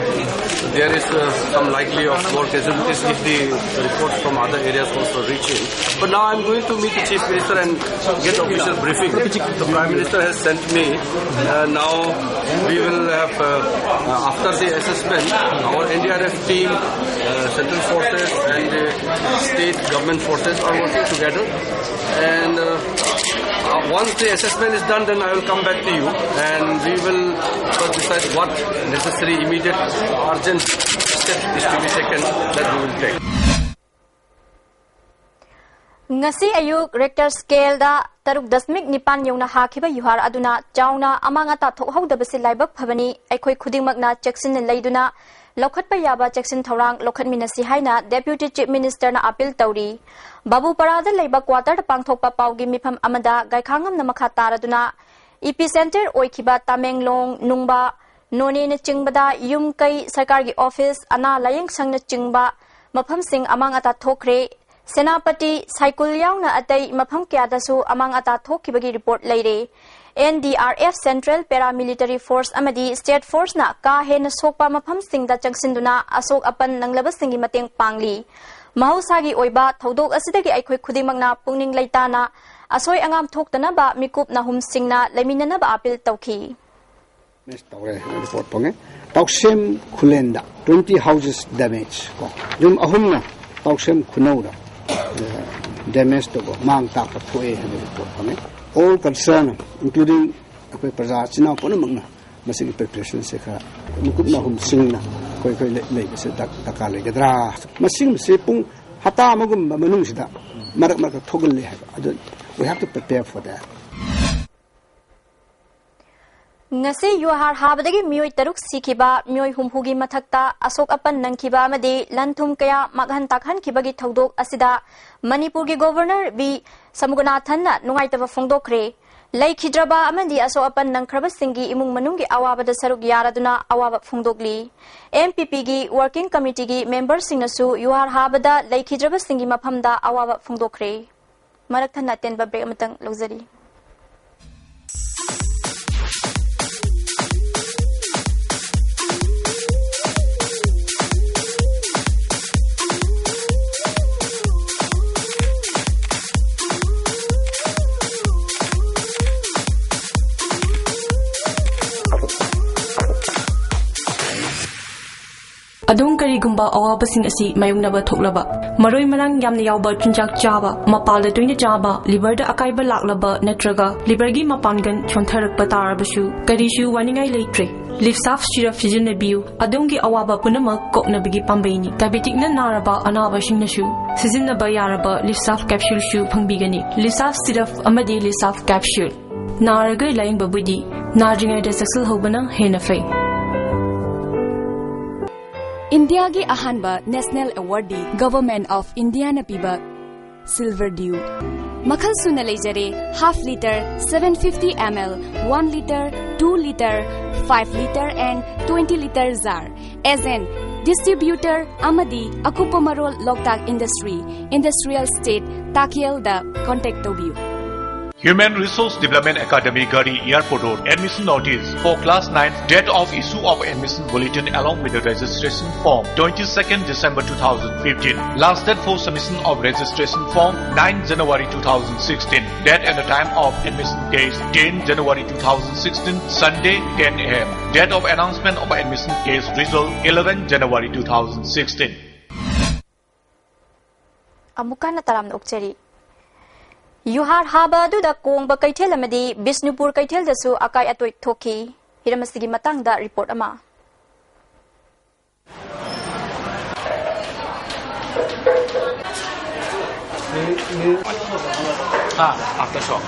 there is uh, some likely of more casualties if the reports from other areas also reach in. But now I'm going to meet the Chief Minister and get official briefing. The Prime Minister has sent me. Uh, now we will have, uh, uh, after the assessment, our N D R F team, uh, central forces and uh, state government forces are working together. And uh, uh, once the assessment is done, then I will come back to you and we will first decide what necessary, immediate, urgent step is to be taken that we will take. ꯉꯁꯤ ꯑꯌꯨꯛ ꯔꯦꯛꯇꯔ ꯁ꯭ꯀꯦꯜꯗ ꯇꯔꯨꯛ ꯗꯁꯃꯤꯛ ꯅꯤꯄꯥꯟ ꯌꯧꯅ ꯍꯥꯈꯤꯕ ꯌꯨꯍꯥꯔ ꯑꯗꯨꯅ ꯆꯥꯎꯅ ꯑꯃꯥꯡ ꯑꯇꯥ ꯊꯣꯛꯍꯧꯗꯕꯁꯤ ꯂꯥꯏꯕꯛ ꯐꯕꯅꯤ꯫ ꯑꯩꯈꯣꯏ ꯈꯨꯗꯤꯡꯃꯛꯅ ꯆꯦꯛꯁꯤꯟꯅ ꯂꯩꯗꯨꯅ ꯂꯧꯈꯠꯄ ꯌꯥꯕ ꯆꯦꯛꯁꯤꯟ ꯊꯧꯔꯥꯡ ꯂꯧꯈꯠꯃꯤꯟꯅꯁꯤ ꯍꯥꯏꯅ Deputy Chief Ministerꯅ ꯑꯥꯄꯤꯜ ꯇꯧꯔꯤ꯫ ꯕꯥꯕꯨꯄꯥꯔꯥꯗ ꯂꯩꯕ ꯀ꯭ꯋꯥꯇꯔꯗ ꯄꯥꯡꯊꯣꯛꯄ ꯄꯥꯎꯒꯤ ꯃꯤꯐꯝ ꯑꯃꯗ ꯒꯥꯏꯈꯥꯉꯝꯅ ꯃꯈꯥ ꯇꯥꯔꯗꯨꯅ ꯏꯄꯤ ꯁꯦꯟꯇꯔ ꯑꯣꯏꯈꯤꯕ ꯇꯥꯃꯦꯡꯂꯣꯡ, ꯅꯨꯡꯕꯥ, ꯅꯣꯅꯦꯅꯆꯤꯡꯕꯗ ꯌꯨꯝ ꯀꯩ, ꯁꯔꯀꯥꯔꯒꯤ ꯑꯣꯐꯤꯁ, ꯑꯅꯥ ꯂꯥꯌꯦꯡ ꯁꯪꯅꯆꯤꯡꯕ ꯃꯐꯝꯁꯤꯡ ꯑꯃꯥꯡ ꯑꯇꯥ ꯊꯣꯛꯈ꯭ꯔꯦ꯫ ꯁꯦꯅꯥꯄꯇꯤ, ꯁꯥꯏꯀꯨꯜ ꯌꯥꯎꯅ ꯑꯇꯩ ꯃꯐꯝ ꯀꯌꯥꯗꯁꯨ ꯑꯃꯥꯡ ꯑꯇꯥ ꯊꯣꯛꯈꯤꯕꯒꯤ ꯔꯤꯄꯣꯔꯠ ꯂꯩꯔꯦ꯫ N D R F, Central Paramilitary Force ꯑꯃꯗꯤ State Forceꯅ ꯀꯥ ꯍꯦꯟꯅ ꯁꯣꯛꯄ ꯃꯐꯝꯁꯤꯡꯗ ꯆꯪꯁꯤꯟꯗꯨꯅ ꯑꯁꯣꯛ ꯑꯄꯟ ꯅꯪꯂꯕꯁꯤꯡꯒꯤ ꯃꯇꯦꯡ ꯄꯥꯡꯂꯤ꯫ ꯃꯍꯧꯁꯥꯒꯤ ꯑꯣꯏꯕ ꯊꯧꯗꯣꯛ ꯑꯁꯤꯗꯒꯤ ꯑꯩꯈꯣꯏ ꯈꯨꯗꯤꯡꯃꯛꯅ ꯄꯨꯛꯅꯤꯡ ꯂꯩꯇꯥꯅ ꯑꯁꯣꯏ ꯑꯉꯥꯝ ꯊꯣꯛꯇꯅꯕ ꯃꯤꯀꯨꯞ ꯅꯍꯨꯝꯁꯤꯡꯅ ꯂꯩꯃꯤꯟꯅꯅꯕ ꯑꯥꯄꯤꯜ ꯇꯧꯈꯤ꯫ ꯃꯤꯁ ꯇꯧꯔꯦ ꯍꯥꯏꯅ ꯔꯤꯄꯣꯔꯠ ꯐꯪꯉꯦ꯫ ꯇꯥꯎꯁꯦꯝ ꯈꯨꯂꯦꯟꯗ twenty houses damage ꯀꯣ, ꯌꯨꯝ ꯑꯍꯨꯝꯅ ꯇꯥꯎꯁꯦꯝ ꯈꯨꯅꯧꯗ ꯗꯦꯃꯦꯖ ꯇꯧꯕ, ꯃꯥꯡ ꯇꯥꯛꯄ ꯊꯣꯛꯑꯦ ꯍꯥꯏꯕ ꯔꯤꯄꯣꯔꯠ ꯐꯪꯉꯦ꯫ All concern, including ꯑꯩꯈꯣꯏ ꯄ꯭ꯔꯖꯥ ꯏꯆꯤꯟ ꯏꯅꯥꯎ ꯄꯨꯝꯅꯃꯛꯅ ꯃꯁꯤꯒꯤ ꯄ꯭ꯔꯤꯄꯦꯔꯦꯁꯟꯁꯦ ꯈꯔ ꯃꯤꯀꯨꯞ ꯅꯍꯨꯝꯁꯤꯡꯅ ꯑꯩꯈꯣꯏ ꯑꯩꯈꯣꯏ ꯂꯩ- ꯂꯩꯕꯁꯦ ꯗꯔ- ꯗꯔꯀꯥꯔ ꯂꯩꯒꯗ꯭ꯔꯥ? ꯃꯁꯤꯒꯨꯝꯕꯁꯤ ꯄꯨꯡ ꯍꯞꯇꯥ ꯑꯃꯒꯨꯝꯕ ꯃꯅꯨꯡꯁꯤꯗ ꯃꯔꯛ ꯃꯔꯛꯇ ꯊꯣꯛꯍꯜꯂꯦ ꯍꯥꯏꯕ ꯑꯗꯨ, we have to prepare for that. ꯉꯁꯤ ꯌꯨꯍꯥꯔ ꯍꯥꯕꯗꯒꯤ ꯃꯤꯑꯣꯏ ꯇꯔꯨꯛ ꯁꯤꯈꯤꯕ, ꯃꯤꯑꯣꯏ ꯍꯨꯝꯐꯨꯒꯤ ꯃꯊꯛꯇ ꯑꯁꯣꯛ ꯑꯄꯟ ꯅꯪꯈꯤꯕ ꯑꯃꯗꯤ ꯂꯟ ꯊꯨꯝ ꯀꯌꯥ ꯃꯥꯡꯍꯟ ꯇꯥꯛꯍꯟꯈꯤꯕꯒꯤ ꯊꯧꯗꯣꯛ ꯑꯁꯤꯗ ꯃꯅꯤꯄꯨꯔꯒꯤ ꯒꯣꯚꯔꯅꯔ ꯚꯤ ꯁꯃꯨꯒꯅꯥꯊꯟꯅ ꯅꯨꯡꯉꯥꯏꯇꯕ ꯐꯣꯡꯗꯣꯛꯈ꯭ꯔꯦ꯫ ꯂꯩꯈꯤꯗ꯭ꯔꯕ ꯑꯃꯗꯤ ꯑꯁꯣꯛ ꯑꯄꯟ ꯅꯪꯈ꯭ꯔꯕꯁꯤꯡꯒꯤ ꯏꯃꯨꯡ ꯃꯅꯨꯡꯒꯤ ꯑꯋꯥꯕꯗ ꯁꯔꯨꯛ ꯌꯥꯔꯗꯨꯅ ꯑꯋꯥꯕ ꯐꯣꯡꯗꯣꯛꯂꯤ꯫ ꯑꯦꯝ ꯄꯤ ꯄꯤꯒꯤ ꯋꯥꯔꯀꯤꯡ ꯀꯃꯤꯇꯤꯒꯤ ꯃꯦꯝꯕꯔꯁꯤꯡꯅꯁꯨ ꯌꯨꯍꯥꯔ ꯍꯥꯕꯗ ꯂꯩꯈꯤꯗ꯭ꯔꯕꯁꯤꯡꯒꯤ ꯃꯐꯝꯗ ꯑꯋꯥꯕ ꯐꯣꯡꯗꯣꯛꯈ꯭ꯔꯦ꯫ ꯃꯔꯛ ꯊꯠꯅ ꯑꯇꯦꯟꯕ ꯕ꯭ꯔꯦꯛ ꯑꯃꯇꯪ ꯂꯧꯖꯔꯤ꯫ ꯑꯗꯣꯝ ꯀꯔꯤꯒꯨꯝꯕ ꯑꯋꯥꯕꯁꯤꯡ ꯑꯁꯤ ꯃꯥꯌꯣꯛꯅꯕ ꯊꯣꯛꯂꯕ, ꯃꯔꯣꯏ ꯃꯔꯥꯡ ꯌꯥꯝꯅ ꯌꯥꯎꯕ ꯆꯤꯟꯖꯥꯛ ꯆꯥꯕ, ꯃꯄꯥꯜꯗ ꯇꯣꯏꯅ ꯆꯥꯕ, ꯂꯤꯚꯔꯗ ꯑꯀꯥꯏꯕ ꯂꯥꯛꯂꯕ ꯅꯠꯇ꯭ꯔꯒ ꯂꯤꯚꯔꯒꯤ ꯃꯄꯥꯟꯒꯟ ꯁꯣꯟꯊꯔꯛꯄ ꯇꯥꯔꯕꯁꯨ ꯀꯔꯤꯁꯨ ꯋꯥꯅꯤꯡꯉꯥꯏ ꯂꯩꯇ꯭ꯔꯦ꯫ ꯂꯤꯞꯁꯥꯐ ꯁꯤꯔꯞ ꯁꯤꯖꯤꯟꯅꯕꯤꯌꯨ꯫ ꯑꯗꯣꯝꯒꯤ ꯑꯋꯥꯕ ꯄꯨꯝꯅꯃꯛ ꯀꯣꯛꯅꯕꯒꯤ ꯄꯥꯝꯕꯩꯅꯤ꯫ ꯗꯥꯏꯕꯦꯇꯤꯛꯅ ꯅꯥꯔꯕ ꯑꯅꯥꯕꯁꯤꯡꯅꯁꯨ ꯁꯤꯖꯤꯟꯅꯕ ꯌꯥꯔꯕ ꯂꯤꯞꯁꯥꯐ ꯀꯦꯞꯁꯨꯜꯁꯨ ꯐꯪꯕꯤꯒꯅꯤ꯫ ꯂꯤꯞꯁꯥꯐ ꯁꯤꯔꯞ ꯑꯃꯗꯤ ꯂꯤꯞꯁꯥꯐ ꯀꯦꯞꯁꯨꯜ꯫ ꯅꯥꯔꯒ ꯂꯥꯌꯦꯡꯕꯕꯨꯗꯤ ꯅꯥꯗ꯭ꯔꯤꯉꯩꯗ ꯆꯦꯛꯁꯤꯜꯍꯧꯕꯅ ꯍꯦꯟꯅ ꯐꯩ꯫ ꯏꯟꯗꯤꯌꯥꯒꯤ ꯑꯍꯥꯟꯕ ꯅꯦꯁꯅꯦꯜ ꯑꯦꯋꯥꯔꯗꯤ ꯒꯚꯔꯟꯃꯦꯟꯠ ꯑꯣꯐ ꯏꯟꯗꯤꯌꯥꯅ ꯄꯤꯕ ꯁꯤꯜꯚꯔ ꯗ꯭ꯌꯨ꯫ ꯃꯈꯜ ꯁꯨꯅ ꯂꯩꯖꯔꯦ: half litre, seven fifty ml, one litre, two litre, five litre and twenty litre jar꯫ Agent, distributor ꯑꯃꯗꯤ ꯑꯀꯨꯞꯄ ꯃꯔꯣꯜ ꯂꯣꯛꯇꯥꯛ ꯏꯟꯗꯁꯇ꯭ꯔꯤ, ꯏꯟꯗꯁꯇ꯭ꯔꯤꯌꯦꯜ ꯏꯁꯇꯦꯠ, ꯇꯥꯀꯦꯜꯗ ꯀꯣꯟꯇꯦꯛ ꯇꯧꯕꯤꯌꯨ꯫ Human Resource Development Academy, Garhi Airport Road. Admission notice for class nine. Date of issue of admission bulletin along with the registration form, twenty-second December two thousand fifteen. Last date for submission of registration form, ninth January two thousand sixteen. Date and the time of admission case, tenth January two thousand sixteen, Sunday, ten a m. Date of announcement of admission case result, eleventh January two thousand sixteen. ꯑꯃꯨꯛ ꯍꯟꯅ ꯇꯔꯥꯝꯅ ꯑꯣꯛꯆꯔꯤ꯫ ꯌꯨꯍꯥꯔ ꯍꯥꯕ ꯑꯗꯨꯗ ꯀꯣꯡꯕ ꯀꯩꯊꯦꯜ ꯑꯃꯗꯤ ꯕꯤꯁꯅꯨꯄꯨꯔ ꯀꯩꯊꯦꯜꯗꯁꯨ ꯑꯀꯥꯏ ꯑꯇꯣꯏ ꯊꯣꯛꯈꯤ꯫ ꯍꯤꯔꯝ ꯑꯁꯤꯒꯤ ꯃꯇꯥꯡꯗ ꯔꯤꯄꯣꯔꯠ ꯑꯃ꯫ हाँ, आफ्टर शॉक।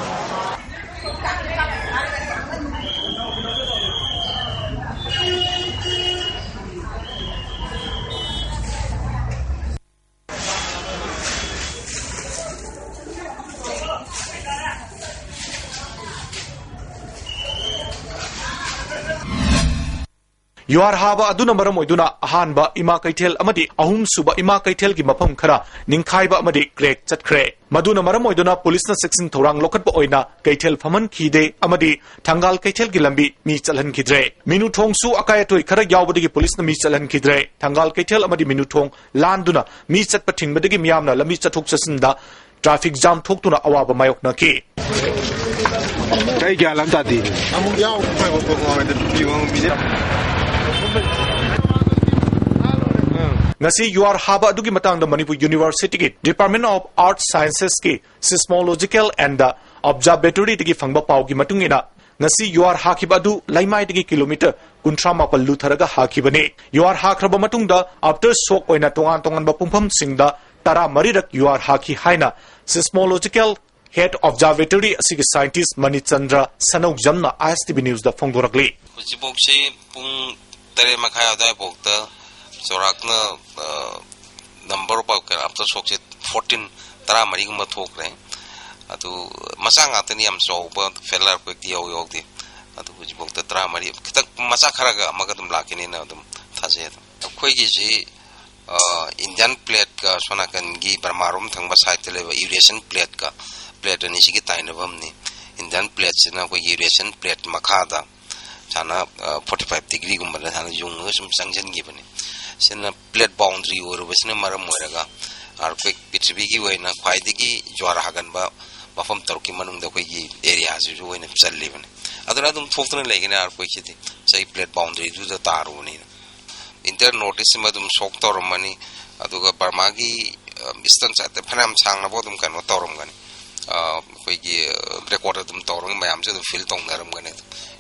ꯌꯨꯍꯥꯔ ꯍꯥꯕ ꯑꯗꯨꯅ ꯃꯔꯝ ꯑꯣꯏꯗꯨꯅ ꯑꯍꯥꯟꯕ ꯏꯃꯥ ꯀꯩꯊꯦꯜ ꯑꯃꯗꯤ ꯑꯍꯨꯝꯁꯨꯕ ꯏꯃꯥ ꯀꯩꯊꯦꯜꯒꯤ ꯃꯐꯝ ꯈꯔ ꯅꯤꯡꯈꯥꯏꯕ ꯑꯃꯗꯤ crack ꯆꯠꯈ꯭ꯔꯦ꯫ ꯃꯗꯨꯅ ꯃꯔꯝ ꯑꯣꯏꯗꯨꯅ ꯄꯨꯂꯤꯁꯅ ꯆꯦꯛꯁꯤꯟ ꯊꯧꯔꯥꯡ ꯂꯧꯈꯠꯄ ꯑꯣꯏꯅ ꯀꯩꯊꯦꯜ ꯐꯝꯍꯟꯈꯤꯗꯦ ꯑꯃꯗꯤ ꯊꯪꯒꯥꯜ ꯀꯩꯊꯦꯜꯒꯤ ꯂꯝꯕꯤ ꯃꯤ ꯆꯠꯍꯟꯈꯤꯗ꯭ꯔꯦ꯫ ꯃꯤꯅꯨ ꯊꯣꯡꯁꯨ ꯑꯀꯥꯏ ꯑꯇꯣꯏ ꯈꯔ ꯌꯥꯎꯕꯗꯒꯤ ꯄꯨꯂꯤꯁꯅ ꯃꯤ ꯆꯠꯍꯟꯈꯤꯗ꯭ꯔꯦ꯫ ꯊꯪꯒꯥꯜ ꯀꯩꯊꯦꯜ ꯑꯃꯗꯤ ꯃꯤꯅꯨ ꯊꯣꯡ ꯂꯥꯟꯗꯨꯅ ꯃꯤ ꯆꯠꯄ ꯊꯤꯡꯕꯗꯒꯤ ꯃꯤꯌꯥꯝꯅ ꯂꯝꯕꯤ ꯆꯠꯊꯣꯛ ꯆꯠꯁꯤꯟꯗ traffic jam ꯊꯣꯛꯇꯨꯅ ꯑꯋꯥꯕ ꯃꯥꯌꯣꯛꯅꯈꯤ꯫ ꯑꯩ ꯒ꯭ꯌꯥꯟ ꯑꯃ ꯇꯥꯗꯦ꯫ ꯑꯃꯨꯛ ꯌꯥꯎ, ꯄꯤꯕ ꯉꯝꯃꯣꯏꯗ, ꯄꯤꯕ ꯉꯝꯃꯤꯗ꯫ ꯉꯁꯤ ꯌꯨꯍꯥꯔ ꯍꯥꯕ ꯑꯗꯨꯒꯤ ꯃꯇꯥꯡꯗ ꯃꯅꯤꯄꯨꯔ ꯌꯨꯅꯤꯚꯔꯁꯤꯇꯤꯒꯤ Department of Earth Sciences ꯀꯤ Seismological and Observatory ꯗꯒꯤ ꯐꯪꯕ ꯄꯥꯎꯒꯤ ꯃꯇꯨꯡ ꯏꯟꯅ, ꯉꯁꯤ ꯌꯨꯍꯥꯔ ꯍꯥꯈꯤꯕ ꯑꯗꯨ ꯂꯩꯃꯥꯏꯗꯒꯤ ꯀꯤꯂꯣꯃꯤꯇꯔ ꯀꯨꯟꯊ꯭ꯔꯥ ꯃꯥꯄꯜ ꯂꯨꯊꯔꯒ ꯍꯥꯈꯤꯕꯅꯤ꯫ ꯌꯨꯍꯥꯔ ꯍꯥꯈ꯭ꯔꯕ ꯃꯇꯨꯡꯗ after shock ꯑꯣꯏꯅ ꯇꯣꯉꯥꯟ ꯇꯣꯉꯥꯟꯕ ꯄꯨꯡꯐꯝꯁꯤꯡꯗ ꯇꯔꯥꯃꯔꯤꯔꯛ ꯌꯨꯍꯥꯔ ꯍꯥꯈꯤ ꯍꯥꯏꯅ Seismological Head Observatory ꯑꯁꯤꯒꯤ scientist ꯃꯅꯤꯆꯟꯗ꯭ꯔ ꯁꯅꯧꯖꯝꯅ ISTV News ꯗ ꯐꯣꯡꯗꯣꯔꯛꯂꯤ꯫ ꯍꯧꯖꯤꯛꯐꯥꯎꯁꯤ ꯄꯨꯡ ꯇꯔꯦꯠ ꯃꯈꯥꯏ ꯑꯗꯨꯋꯥꯏꯐꯥꯎꯗ ꯆꯥꯎꯔꯥꯛꯅ, ꯑ, number of, ꯀꯩꯅꯣ, after shockꯁꯦ fourteen, ꯇꯔꯥꯃꯔꯤꯒꯨꯝꯕ ꯊꯣꯛꯈ꯭ꯔꯦ꯫ ꯑꯗꯨ ꯃꯆꯥ ꯉꯥꯛꯇꯅꯤ, ꯌꯥꯝ ꯆꯥꯎꯕ failure earthquakeꯇꯤ ꯌꯥꯎ-, ꯌꯥꯎꯗꯦ꯫ ꯑꯗꯨ ꯍꯧꯖꯤꯛꯐꯥꯎꯗ ꯇꯔꯥꯃꯔꯤ, ꯈꯤꯇꯪ ꯃꯆꯥ ꯈꯔꯒ ꯑꯃꯒ ꯑꯗꯨꯝ ꯂꯥꯛꯈꯤꯅꯤꯅ ꯑꯗꯨꯝ ꯊꯥꯖꯩ꯫ ꯑꯗꯨꯝ ꯑꯩꯈꯣꯏꯒꯤꯁꯤ, ꯑ, Indian plateꯀ ꯁꯣꯝ ꯅꯥꯀꯟꯒꯤ ꯕꯔꯃꯥꯔꯣꯝ ꯊꯪꯕ sideꯇ ꯂꯩꯕ Eurasian plateꯀ, plate ꯑꯅꯤꯁꯤꯒꯤ ꯇꯥꯏꯅꯐꯝꯅꯤ꯫ Indian plateꯁꯤꯅ ꯑꯩꯈꯣꯏꯒꯤ Eurasian plate ꯃꯈꯥꯗ ꯁꯥꯅ, ꯑ, forty five degreeꯒꯨꯝꯕꯗ ꯁꯥꯅ ꯌꯨꯡꯉꯒ ꯁꯨꯝ ꯆꯪꯁꯤꯟꯈꯤꯕꯅꯤ꯫ ꯁꯤꯅ plate boundary ꯑꯣꯏꯔꯨꯕꯁꯤꯅ ꯃꯔꯝ ꯑꯣꯏꯔꯒ earthquake ꯄ꯭ꯔꯤꯊꯤꯕꯤꯒꯤ ꯑꯣꯏꯅ ꯈ꯭ꯋꯥꯏꯗꯒꯤ ꯖ꯭ꯋꯥꯔ ꯍꯥꯒꯟꯕ ꯃꯐꯝ ꯇꯔꯨꯛꯀꯤ ꯃꯅꯨꯡꯗ ꯑꯩꯈꯣꯏꯒꯤ areaꯁꯤꯁꯨ ꯑꯣꯏꯅ ꯆꯜꯂꯤꯕꯅꯤ꯫ ꯑꯗꯨꯅ ꯑꯗꯨꯝ ꯊꯣꯛꯇꯨꯅ ꯂꯩꯒꯅꯤ earthquakeꯁꯤꯗꯤ, ꯉꯁꯥꯏ plate boundaryꯗꯨꯗ ꯇꯥꯔꯨꯕꯅꯤꯅ꯫ Entire North East ꯑꯃ ꯑꯗꯨꯝ shock ꯇꯧꯔꯝꯃꯅꯤ꯫ ꯑꯗꯨꯒ ꯕꯔꯃꯥꯒꯤ, ꯑ, eastern sideꯇ ꯐꯅꯌꯥꯝ ꯁꯥꯡꯅꯐꯥꯎ ꯑꯗꯨꯝ ꯀꯩꯅꯣ ꯇꯧꯔꯝꯒꯅꯤ꯫ ꯑ, ꯑꯩꯈꯣꯏꯒꯤ, ꯑ, record ꯑꯗꯨꯝ ꯇꯧꯔꯝꯒꯅꯤ, ꯃꯌꯥꯝꯁꯨ ꯑꯗꯨꯝ feel ꯇꯧꯅꯔꯝꯒꯅꯤ꯫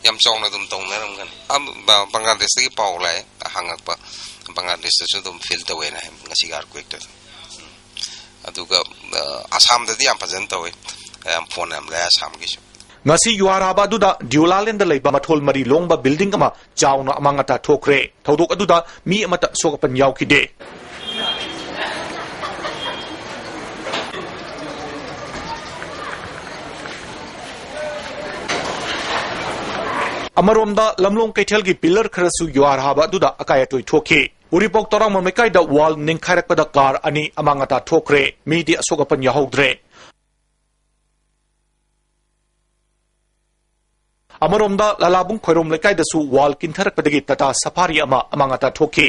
ꯌꯥꯝ ꯆꯥꯎꯅ ꯑꯗꯨꯝ ꯇꯧꯅꯔꯝꯒꯅꯤ꯫ ꯑ, ꯕ-, ꯕꯪꯒ꯭ꯂꯥꯗꯦꯁꯇꯒꯤ ꯄꯥꯎ ꯂꯥꯛꯑꯦ, ꯍꯪꯉꯛꯄ꯫ ꯕꯪꯒ꯭ꯂꯥꯗꯦꯁꯇꯁꯨ ꯑꯗꯨꯝ feel ꯇꯧꯋꯦꯅ ꯍꯥꯏ ꯉꯁꯤꯒꯤ earthquakeꯇ꯫ ꯎꯝ꯫ ꯑꯗꯨꯒ, ꯑ, ꯑꯁꯥꯝꯗꯗꯤ ꯌꯥꯝ ꯐꯖꯅ ꯇꯧꯋꯦ꯫ ꯌꯥꯝ phone ꯌꯥꯝ ꯂꯥꯛꯑꯦ ꯑꯁꯥꯝꯒꯤꯁꯨ꯫ ꯉꯁꯤ ꯌꯨꯍꯥꯔ ꯍꯥꯕ ꯑꯗꯨꯗ ꯗꯤꯎꯂꯥꯂꯦꯟꯗ ꯂꯩꯕ ꯃꯊꯣꯜ ꯃꯔꯤ ꯂꯣꯡꯕ building ꯑꯃ ꯆꯥꯎꯅ ꯑꯃꯥꯡ ꯑꯇꯥ ꯊꯣꯛꯈ꯭ꯔꯦ꯫ ꯊꯧꯗꯣꯛ ꯑꯗꯨꯗ ꯃꯤ ꯑꯃꯠꯇ ꯑꯁꯣꯛ ꯑꯄꯟ ꯌꯥꯎꯈꯤꯗꯦ꯫ ꯑꯃꯔꯣꯝꯗ, ꯂꯝꯂꯣꯡ ꯀꯩꯊꯦꯜꯒꯤ ꯄꯤꯂꯔ ꯈꯔꯁꯨ ꯌꯨꯍꯥꯔ ꯍꯥꯕ ꯑꯗꯨꯗ ꯑꯀꯥꯏ ꯑꯇꯣꯏ ꯊꯣꯛꯈꯤ꯫ ꯎꯔꯤꯄꯣꯛ ꯇꯧꯔꯥꯡꯕꯝ ꯂꯩꯀꯥꯏꯗ ꯋꯥꯜ ꯅꯤꯡꯈꯥꯏꯔꯛꯄꯗ ꯀꯥꯔ ꯑꯅꯤ ꯑꯃꯥꯡ ꯑꯇꯥ ꯊꯣꯛꯈ꯭ꯔꯦ꯫ ꯃꯤꯗꯤ ꯑꯁꯣꯛ ꯑꯄꯟ ꯌꯥꯎꯍꯧꯗ꯭ꯔꯦ꯫ ꯑꯃꯔꯣꯝꯗ, ꯂꯂꯥꯕꯨꯡ ꯈꯣꯏꯔꯣꯝ ꯂꯩꯀꯥꯏꯗꯁꯨ ꯋꯥꯜ ꯀꯤꯟꯊꯔꯛꯄꯗꯒꯤ ꯇꯥꯇꯥ ꯁꯐꯥꯔꯤ ꯑꯃ ꯑꯃꯥꯡ ꯑꯇꯥ ꯊꯣꯛꯈꯤ꯫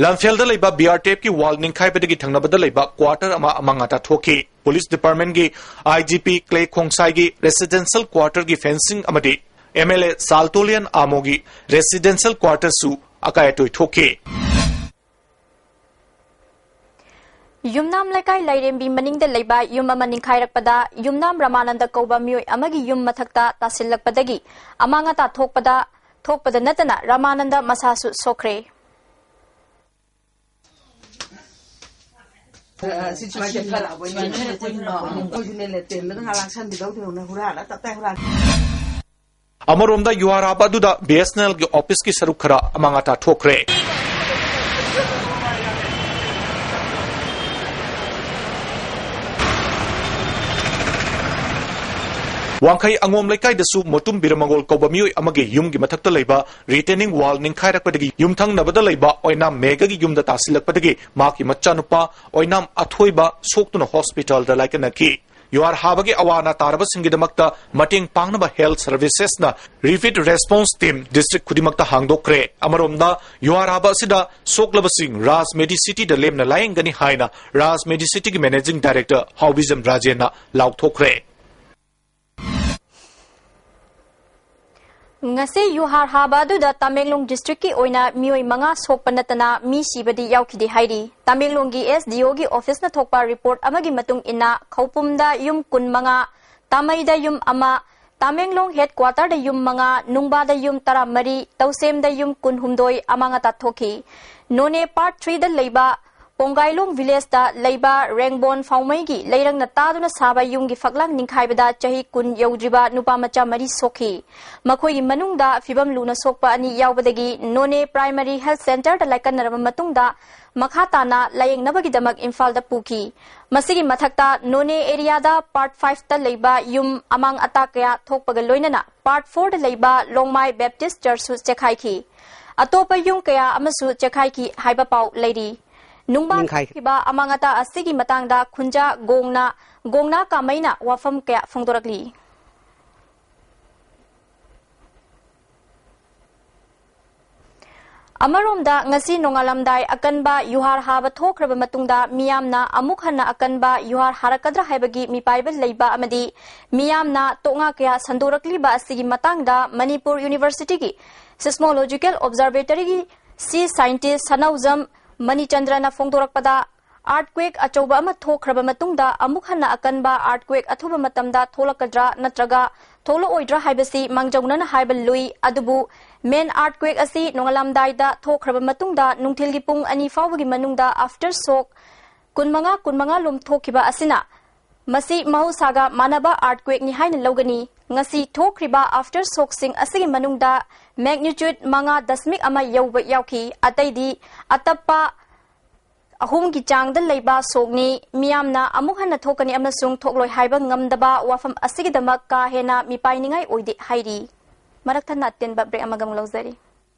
ꯂꯝꯐꯦꯜꯗ ꯂꯩꯕ ꯕꯤ ꯑꯥꯔ ꯇꯤ ꯑꯦꯐꯀꯤ ꯋꯥꯜ ꯅꯤꯡꯈꯥꯏꯕꯗꯒꯤ ꯊꯪꯅꯕꯗ ꯂꯩꯕ ꯀ꯭ꯋꯥꯇꯔ ꯑꯃ ꯑꯃꯥꯡ ꯑꯇꯥ ꯊꯣꯛꯈꯤ꯫ ꯄꯨꯂꯤꯁ ꯗꯤꯄꯥꯔꯠꯃꯦꯟꯒꯤ ꯑꯥꯏ ꯖꯤ ꯄꯤ ꯀ꯭ꯂꯦ ꯈꯣꯡꯁꯥꯏꯒꯤ ꯔꯦꯁꯤꯗꯦꯟꯁꯤꯌꯦꯜ ꯀ꯭ꯋꯥꯇꯔꯒꯤ ꯐꯦꯟꯁꯤꯡ ꯑꯃꯗꯤ ꯑꯦꯝ ꯑꯦꯜ ꯑꯦ ꯁꯥꯜꯇꯣꯂꯤꯌꯟ ꯑꯥꯃꯣꯒꯤ ꯔꯦꯁꯤꯗꯦꯟꯁꯤꯌꯦꯜ ꯀ꯭ꯋꯥꯇꯔꯁꯨ ꯑꯀꯥꯏ ꯑꯇꯣꯏ ꯊꯣꯛꯈꯤ꯫ ꯌꯨꯝꯅꯥꯝ ꯂꯩꯀꯥꯏ ꯂꯥꯏꯔꯦꯝꯕꯤ ꯃꯅꯤꯡꯗ ꯂꯩꯕ ꯌꯨꯝ ꯑꯃ ꯅꯤꯡꯈꯥꯏꯔꯛꯄꯗ ꯌꯨꯝꯅꯥꯝ ꯔꯃꯥꯅꯟꯗ ꯀꯧꯕ ꯃꯤꯑꯣꯏ ꯑꯃꯒꯤ ꯌꯨꯝ ꯃꯊꯛꯇ ꯇꯥꯁꯤꯜꯂꯛꯄꯗꯒꯤ ꯑꯃꯥꯡ ꯑꯇꯥ ꯊꯣꯛꯄꯗ, ꯊꯣꯛꯄꯗ ꯅꯠꯇꯅ ꯔꯃꯥꯅꯟꯗ ꯃꯁꯥꯁꯨ ꯁꯣꯛꯈ꯭ꯔꯦ꯫ ꯁꯤ ꯁꯨꯃꯥꯏꯅ ꯆꯠꯊꯔꯛꯑꯕ ꯑꯣꯏꯅ ꯑꯩꯈꯣꯏꯁꯨꯅꯦ, ꯂꯦꯇ꯭ꯔꯤꯟꯗ ꯉꯥꯏꯍꯥꯛ ꯂꯥꯛꯁꯟꯕꯤꯗꯧ ꯊꯦꯡꯅ ꯍꯨꯔꯥꯜꯂ ꯇꯞꯇꯥꯏ ꯍꯨꯔꯥꯜꯂꯦ꯫ ꯑꯃꯔꯣꯝꯗ, ꯌꯨꯍꯥꯔ ꯍꯥꯕ ꯑꯗꯨꯗ ꯕꯤ ꯑꯦꯁ ꯑꯦꯟ ꯑꯦꯜꯒꯤ ꯑꯣꯐꯤꯁꯀꯤ ꯁꯔꯨꯛ ꯈꯔ ꯑꯃꯥꯡ ꯑꯇꯥ ꯊꯣꯛꯈ꯭ꯔꯦ꯫ ꯋꯥꯡꯈꯩ ꯑꯉꯣꯝ ꯂꯩꯀꯥꯏꯗꯁꯨ ꯃꯣꯇꯨꯝ ꯕꯤꯔꯃꯒꯣꯜ ꯀꯧꯕ ꯃꯤꯑꯣꯏ ꯑꯃꯒꯤ ꯌꯨꯝꯒꯤ ꯃꯊꯛꯇ ꯂꯩꯕ ꯔꯤꯇꯦꯅꯤꯡ ꯋꯥꯜ ꯅꯤꯡꯈꯥꯏꯔꯛꯄꯗꯒꯤ ꯌꯨꯝꯊꯪꯅꯕꯗ ꯂꯩꯕ ꯑꯣꯏꯅꯥꯝ ꯃꯦꯘꯒꯤ ꯌꯨꯝꯗ ꯇꯥꯁꯤꯜꯂꯛꯄꯗꯒꯤ ꯃꯍꯥꯛꯀꯤ ꯃꯆꯥꯅꯨꯄꯥ ꯑꯣꯏꯅꯥꯝ ꯑꯊꯣꯏꯕ ꯁꯣꯛꯇꯨꯅ ꯍꯣꯁꯄꯤꯇꯥꯜꯗ ꯂꯥꯏꯀꯠꯅꯈꯤ꯫ ꯌꯨꯍꯥꯔ ꯍꯥꯕꯒꯤ ꯑꯋꯥ ꯑꯅꯥ ꯇꯥꯔꯕꯁꯤꯡꯒꯤꯗꯃꯛꯇ ꯃꯇꯦꯡ ꯄꯥꯡꯅꯕ ꯍꯦꯜꯊ ꯁꯔꯚꯤꯁꯦꯁꯅ ꯔꯦꯄꯤꯗ ꯔꯦꯁꯄꯣꯟꯁ ꯇꯤꯝ ꯗꯤꯁꯇ꯭ꯔꯤꯛ ꯈꯨꯗꯤꯡꯃꯛꯇ ꯍꯥꯡꯗꯣꯛꯈ꯭ꯔꯦ꯫ ꯑꯃꯔꯣꯝꯗ, ꯌꯨꯍꯥꯔ ꯍꯥꯕ ꯑꯁꯤꯗ ꯁꯣꯛꯂꯕꯁꯤꯡ ꯔꯥꯖ ꯃꯦꯗꯤꯁꯤꯇꯤꯗ ꯂꯦꯝꯅ ꯂꯥꯌꯦꯡꯒꯅꯤ ꯍꯥꯏꯅ ꯔꯥꯖ ꯃꯦꯗꯤꯁꯤꯇꯤꯒꯤ ꯃꯦꯅꯦꯖꯤꯡ ꯗꯥꯏꯔꯦꯛꯇꯔ ꯍꯥꯎꯕꯤꯖꯝ ꯔꯥꯖꯦꯟꯅ ꯂꯥꯎꯊꯣꯛꯈ꯭ꯔꯦ꯫ ꯉꯁꯤ ꯌꯨꯍꯥꯔ ꯍꯥꯕ ꯑꯗꯨꯗ ꯇꯃꯦꯡꯂꯣꯡ ꯗꯤꯁꯇ꯭ꯔꯤꯛꯀꯤ ꯑꯣꯏꯅ ꯃꯤꯑꯣꯏ ꯃꯉꯥ ꯁꯣꯛꯄ ꯅꯠꯇꯅ ꯃꯤ ꯁꯤꯕꯗꯤ ꯌꯥꯎꯈꯤꯗꯦ ꯍꯥꯏꯔꯤ꯫ ꯇꯃꯦꯡꯂꯣꯡꯒꯤ ꯑꯦꯁ ꯗꯤ ꯑꯣꯒꯤ ꯑꯣꯐꯤꯁꯅ ꯊꯣꯛꯄ ꯔꯤꯄꯣꯔꯠ ꯑꯃꯒꯤ ꯃꯇꯨꯡ ꯏꯟꯅ, ꯈꯧꯄꯨꯝꯗ ꯌꯨꯝ ꯀꯨꯟꯃꯉꯥ, ꯇꯥꯃꯩꯗ ꯌꯨꯝ ꯑꯃ, ꯇꯃꯦꯡꯂꯣꯡ ꯍꯦꯗꯀ꯭ꯋꯥꯇꯔꯗ ꯌꯨꯝ ꯃꯉꯥ, ꯅꯨꯡꯕꯥꯗ ꯌꯨꯝ ꯇꯔꯥꯃꯔꯤ, ꯇꯧꯁꯦꯝꯗ ꯌꯨꯝ ꯀꯨꯟꯍꯨꯝꯗꯣꯏ ꯑꯃꯥꯡ ꯑꯇꯥ ꯊꯣꯛꯈꯤ꯫ ꯅꯣꯅꯦ ꯄꯥꯔꯠ ꯊ꯭ꯔꯤꯗ ꯂꯩꯕ ꯄꯣꯡꯒꯥꯏꯂꯣꯡ ꯚꯤꯂꯦꯖꯇ ꯂꯩꯕ ꯔꯦꯡꯕꯣꯟ ꯐꯥꯎꯃꯩꯒꯤ ꯂꯩꯔꯪꯅ ꯇꯥꯗꯨꯅ ꯁꯥꯕ ꯌꯨꯝꯒꯤ ꯐꯛꯂꯥꯡ ꯅꯤꯡꯈꯥꯏꯕꯗ ꯆꯍꯤ ꯀꯨꯟ ꯌꯧꯗ꯭ꯔꯤꯕ ꯅꯨꯄꯥ ꯃꯆꯥ ꯃꯔꯤ ꯁꯣꯛꯈꯤ꯫ ꯃꯈꯣꯏꯒꯤ ꯃꯅꯨꯡꯗ ꯐꯤꯕꯝ ꯂꯨꯅ ꯁꯣꯛꯄ ꯑꯅꯤ ꯌꯥꯎꯕꯗꯒꯤ ꯅꯣꯅꯦ ꯄ꯭ꯔꯥꯏꯃꯔꯤ ꯍꯦꯜꯊ ꯁꯦꯟꯇꯔꯗ ꯂꯥꯏꯀꯠꯅꯔꯕ ꯃꯇꯨꯡꯗ ꯃꯈꯥ ꯇꯥꯅ ꯂꯥꯌꯦꯡꯅꯕꯒꯤꯗꯃꯛ ꯏꯝꯐꯥꯜꯗ ꯄꯨꯈꯤ꯫ ꯃꯁꯤꯒꯤ ꯃꯊꯛꯇ ꯅꯣꯅꯦ ꯑꯦꯔꯤꯌꯥꯗ ꯄꯥꯔꯠ ꯐꯥꯏꯚꯇ ꯂꯩꯕ ꯌꯨꯝ ꯑꯃꯥꯡ ꯑꯇꯥ ꯀꯌꯥ ꯊꯣꯛꯄꯒ ꯂꯣꯏꯅꯅ ꯄꯥꯔꯠ ꯐꯣꯔꯗ ꯂꯩꯕ ꯂꯣꯡꯃꯥꯏ ꯕꯦꯞꯇꯤꯁ ꯆꯔꯆꯁꯨ ꯆꯦꯈꯥꯏꯈꯤ꯫ ꯑꯇꯣꯞꯄ ꯌꯨꯝ ꯀꯌꯥ ꯑꯃꯁꯨ ꯆꯦꯈꯥꯏꯈꯤ ꯍꯥꯏꯕ ꯄꯥꯎ ꯂꯩꯔꯤ꯫ ꯅꯨꯡꯕꯥ ꯅꯤꯡꯈꯥꯏ- ꯊꯣꯛꯈꯤꯕ ꯑꯃꯥꯡ ꯑꯇꯥ ꯑꯁꯤꯒꯤ ꯃꯇꯥꯡꯗ ꯈꯨꯟꯖꯥ ꯒꯣꯡꯅ, ꯒꯣꯡꯅꯥ ꯀꯥꯃꯩꯅ ꯋꯥꯐꯝ ꯀꯌꯥ ꯐꯣꯡꯗꯣꯔꯛꯂꯤ꯫ ꯑꯃꯔꯣꯝꯗ, ꯉꯁꯤ ꯅꯣꯡꯉꯥꯜꯂꯝꯗꯥꯏ ꯑꯀꯟꯕ ꯌꯨꯍꯥꯔ ꯍꯥꯕ ꯊꯣꯛꯈ꯭ꯔꯕ ꯃꯇꯨꯡꯗ ꯃꯤꯌꯥꯝꯅ ꯑꯃꯨꯛ ꯍꯟꯅ ꯑꯀꯟꯕ ꯌꯨꯍꯥꯔ ꯍꯥꯔꯛꯀꯗ꯭ꯔꯥ ꯍꯥꯏꯕꯒꯤ ꯃꯤꯄꯥꯏꯕ ꯂꯩꯕ ꯑꯃꯗꯤ ꯃꯤꯌꯥꯝꯅ ꯇꯣꯛꯉꯥ ꯀꯌꯥ ꯁꯟꯗꯣꯔꯛꯂꯤꯕ ꯑꯁꯤꯒꯤ ꯃꯇꯥꯡꯗ ꯃꯅꯤꯄꯨꯔ ꯌꯨꯅꯤꯚꯔꯁꯤꯇꯤꯒꯤ ꯁꯤꯁꯃꯣꯂꯣꯖꯤꯀꯦꯜ ꯑꯣꯕꯖꯥꯔꯕꯦꯇꯔꯤꯒꯤ ꯁꯤ ꯁꯥꯏꯟꯇꯤꯁ ꯁꯅꯧꯖꯝ ꯃꯅꯤꯆꯟꯗ꯭ꯔꯅ ꯐꯣꯡꯗꯣꯔꯛꯄꯗ, ꯑꯥꯔꯠꯀ꯭ꯋꯦꯛ ꯑꯆꯧꯕ ꯑꯃ ꯊꯣꯛꯈ꯭ꯔꯕ ꯃꯇꯨꯡꯗ ꯑꯃꯨꯛ ꯍꯟꯅ ꯑꯀꯟꯕ ꯑꯥꯔꯠꯀ꯭ꯋꯦꯛ ꯑꯊꯨꯕ ꯃꯇꯝꯗ ꯊꯣꯛꯂꯛꯀꯗ꯭ꯔꯥ ꯅꯠꯇ꯭ꯔꯒ ꯊꯣꯛꯂꯛꯑꯣꯏꯗ꯭ꯔꯥ ꯍꯥꯏꯕꯁꯤ ꯃꯥꯡꯖꯧꯅꯅ ꯍꯥꯏꯕ ꯂꯨꯏ꯫ ꯑꯗꯨꯕꯨ ꯃꯦꯟ ꯑꯥꯔꯠꯀ꯭ꯋꯦꯛ ꯑꯁꯤ ꯅꯣꯡꯉꯥꯜꯂꯝꯗꯥꯏꯗ ꯊꯣꯛꯈ꯭ꯔꯕ ꯃꯇꯨꯡꯗ ꯅꯨꯡꯊꯤꯜꯒꯤ ꯄꯨꯡ ꯑꯅꯤ ꯐꯥꯎꯕꯒꯤ ꯃꯅꯨꯡꯗ ꯑꯥꯐꯇꯔ ꯁꯣꯛ ꯀꯨꯟꯃꯉꯥ, ꯀꯨꯟꯃꯉꯥ ꯂꯣꯝ ꯊꯣꯛꯈꯤꯕ ꯑꯁꯤꯅ ꯃꯁꯤ ꯃꯍꯧꯁꯥꯒ ꯃꯥꯟꯅꯕ ꯑꯥꯔꯠꯀ꯭ꯋꯦꯛꯅꯤ ꯍꯥꯏꯅ ꯂꯧꯒꯅꯤ꯫ ꯉꯁꯤ ꯊꯣꯛꯈ꯭ꯔꯤꯕ ꯑꯥꯐꯇꯔ ꯁꯣꯛꯁꯤꯡ ꯑꯁꯤꯒꯤ ꯃꯅꯨꯡꯗ ꯃꯦꯒꯅꯤꯆꯨꯠ ꯃꯉꯥ ꯗꯁꯃꯤꯛ ꯑꯃ ꯌꯧꯕ ꯌꯥꯎꯈꯤ꯫ ꯑꯇꯩꯗꯤ ꯑꯇꯞꯄ ꯑꯍꯨꯝꯒꯤ ꯆꯥꯡꯗ ꯂꯩꯕ ꯁꯣꯛꯅꯤ꯫ ꯃꯤꯌꯥꯝꯅ ꯑꯃꯨꯛ ꯍꯟꯅ ꯊꯣꯛꯀꯅꯤ ꯑꯃꯁꯨꯡ ꯊꯣꯛꯂꯣꯏ ꯍꯥꯏꯕ ꯉꯝꯗꯕ ꯋꯥꯐꯝ ꯑꯁꯤꯒꯤꯗꯃꯛ ꯀꯥ ꯍꯦꯟꯅ ꯃꯤꯄꯥꯏꯅꯤꯡꯉꯥꯏ ꯑꯣꯏꯗꯦ ꯍꯥꯏꯔꯤ꯫ ꯃꯔꯛ ꯊꯠꯅ ꯑꯇꯦꯟꯕ ꯕ꯭ꯔꯦꯛ ꯑꯃꯒ ꯑꯃꯨꯛ ꯂꯧꯖꯔꯤ꯫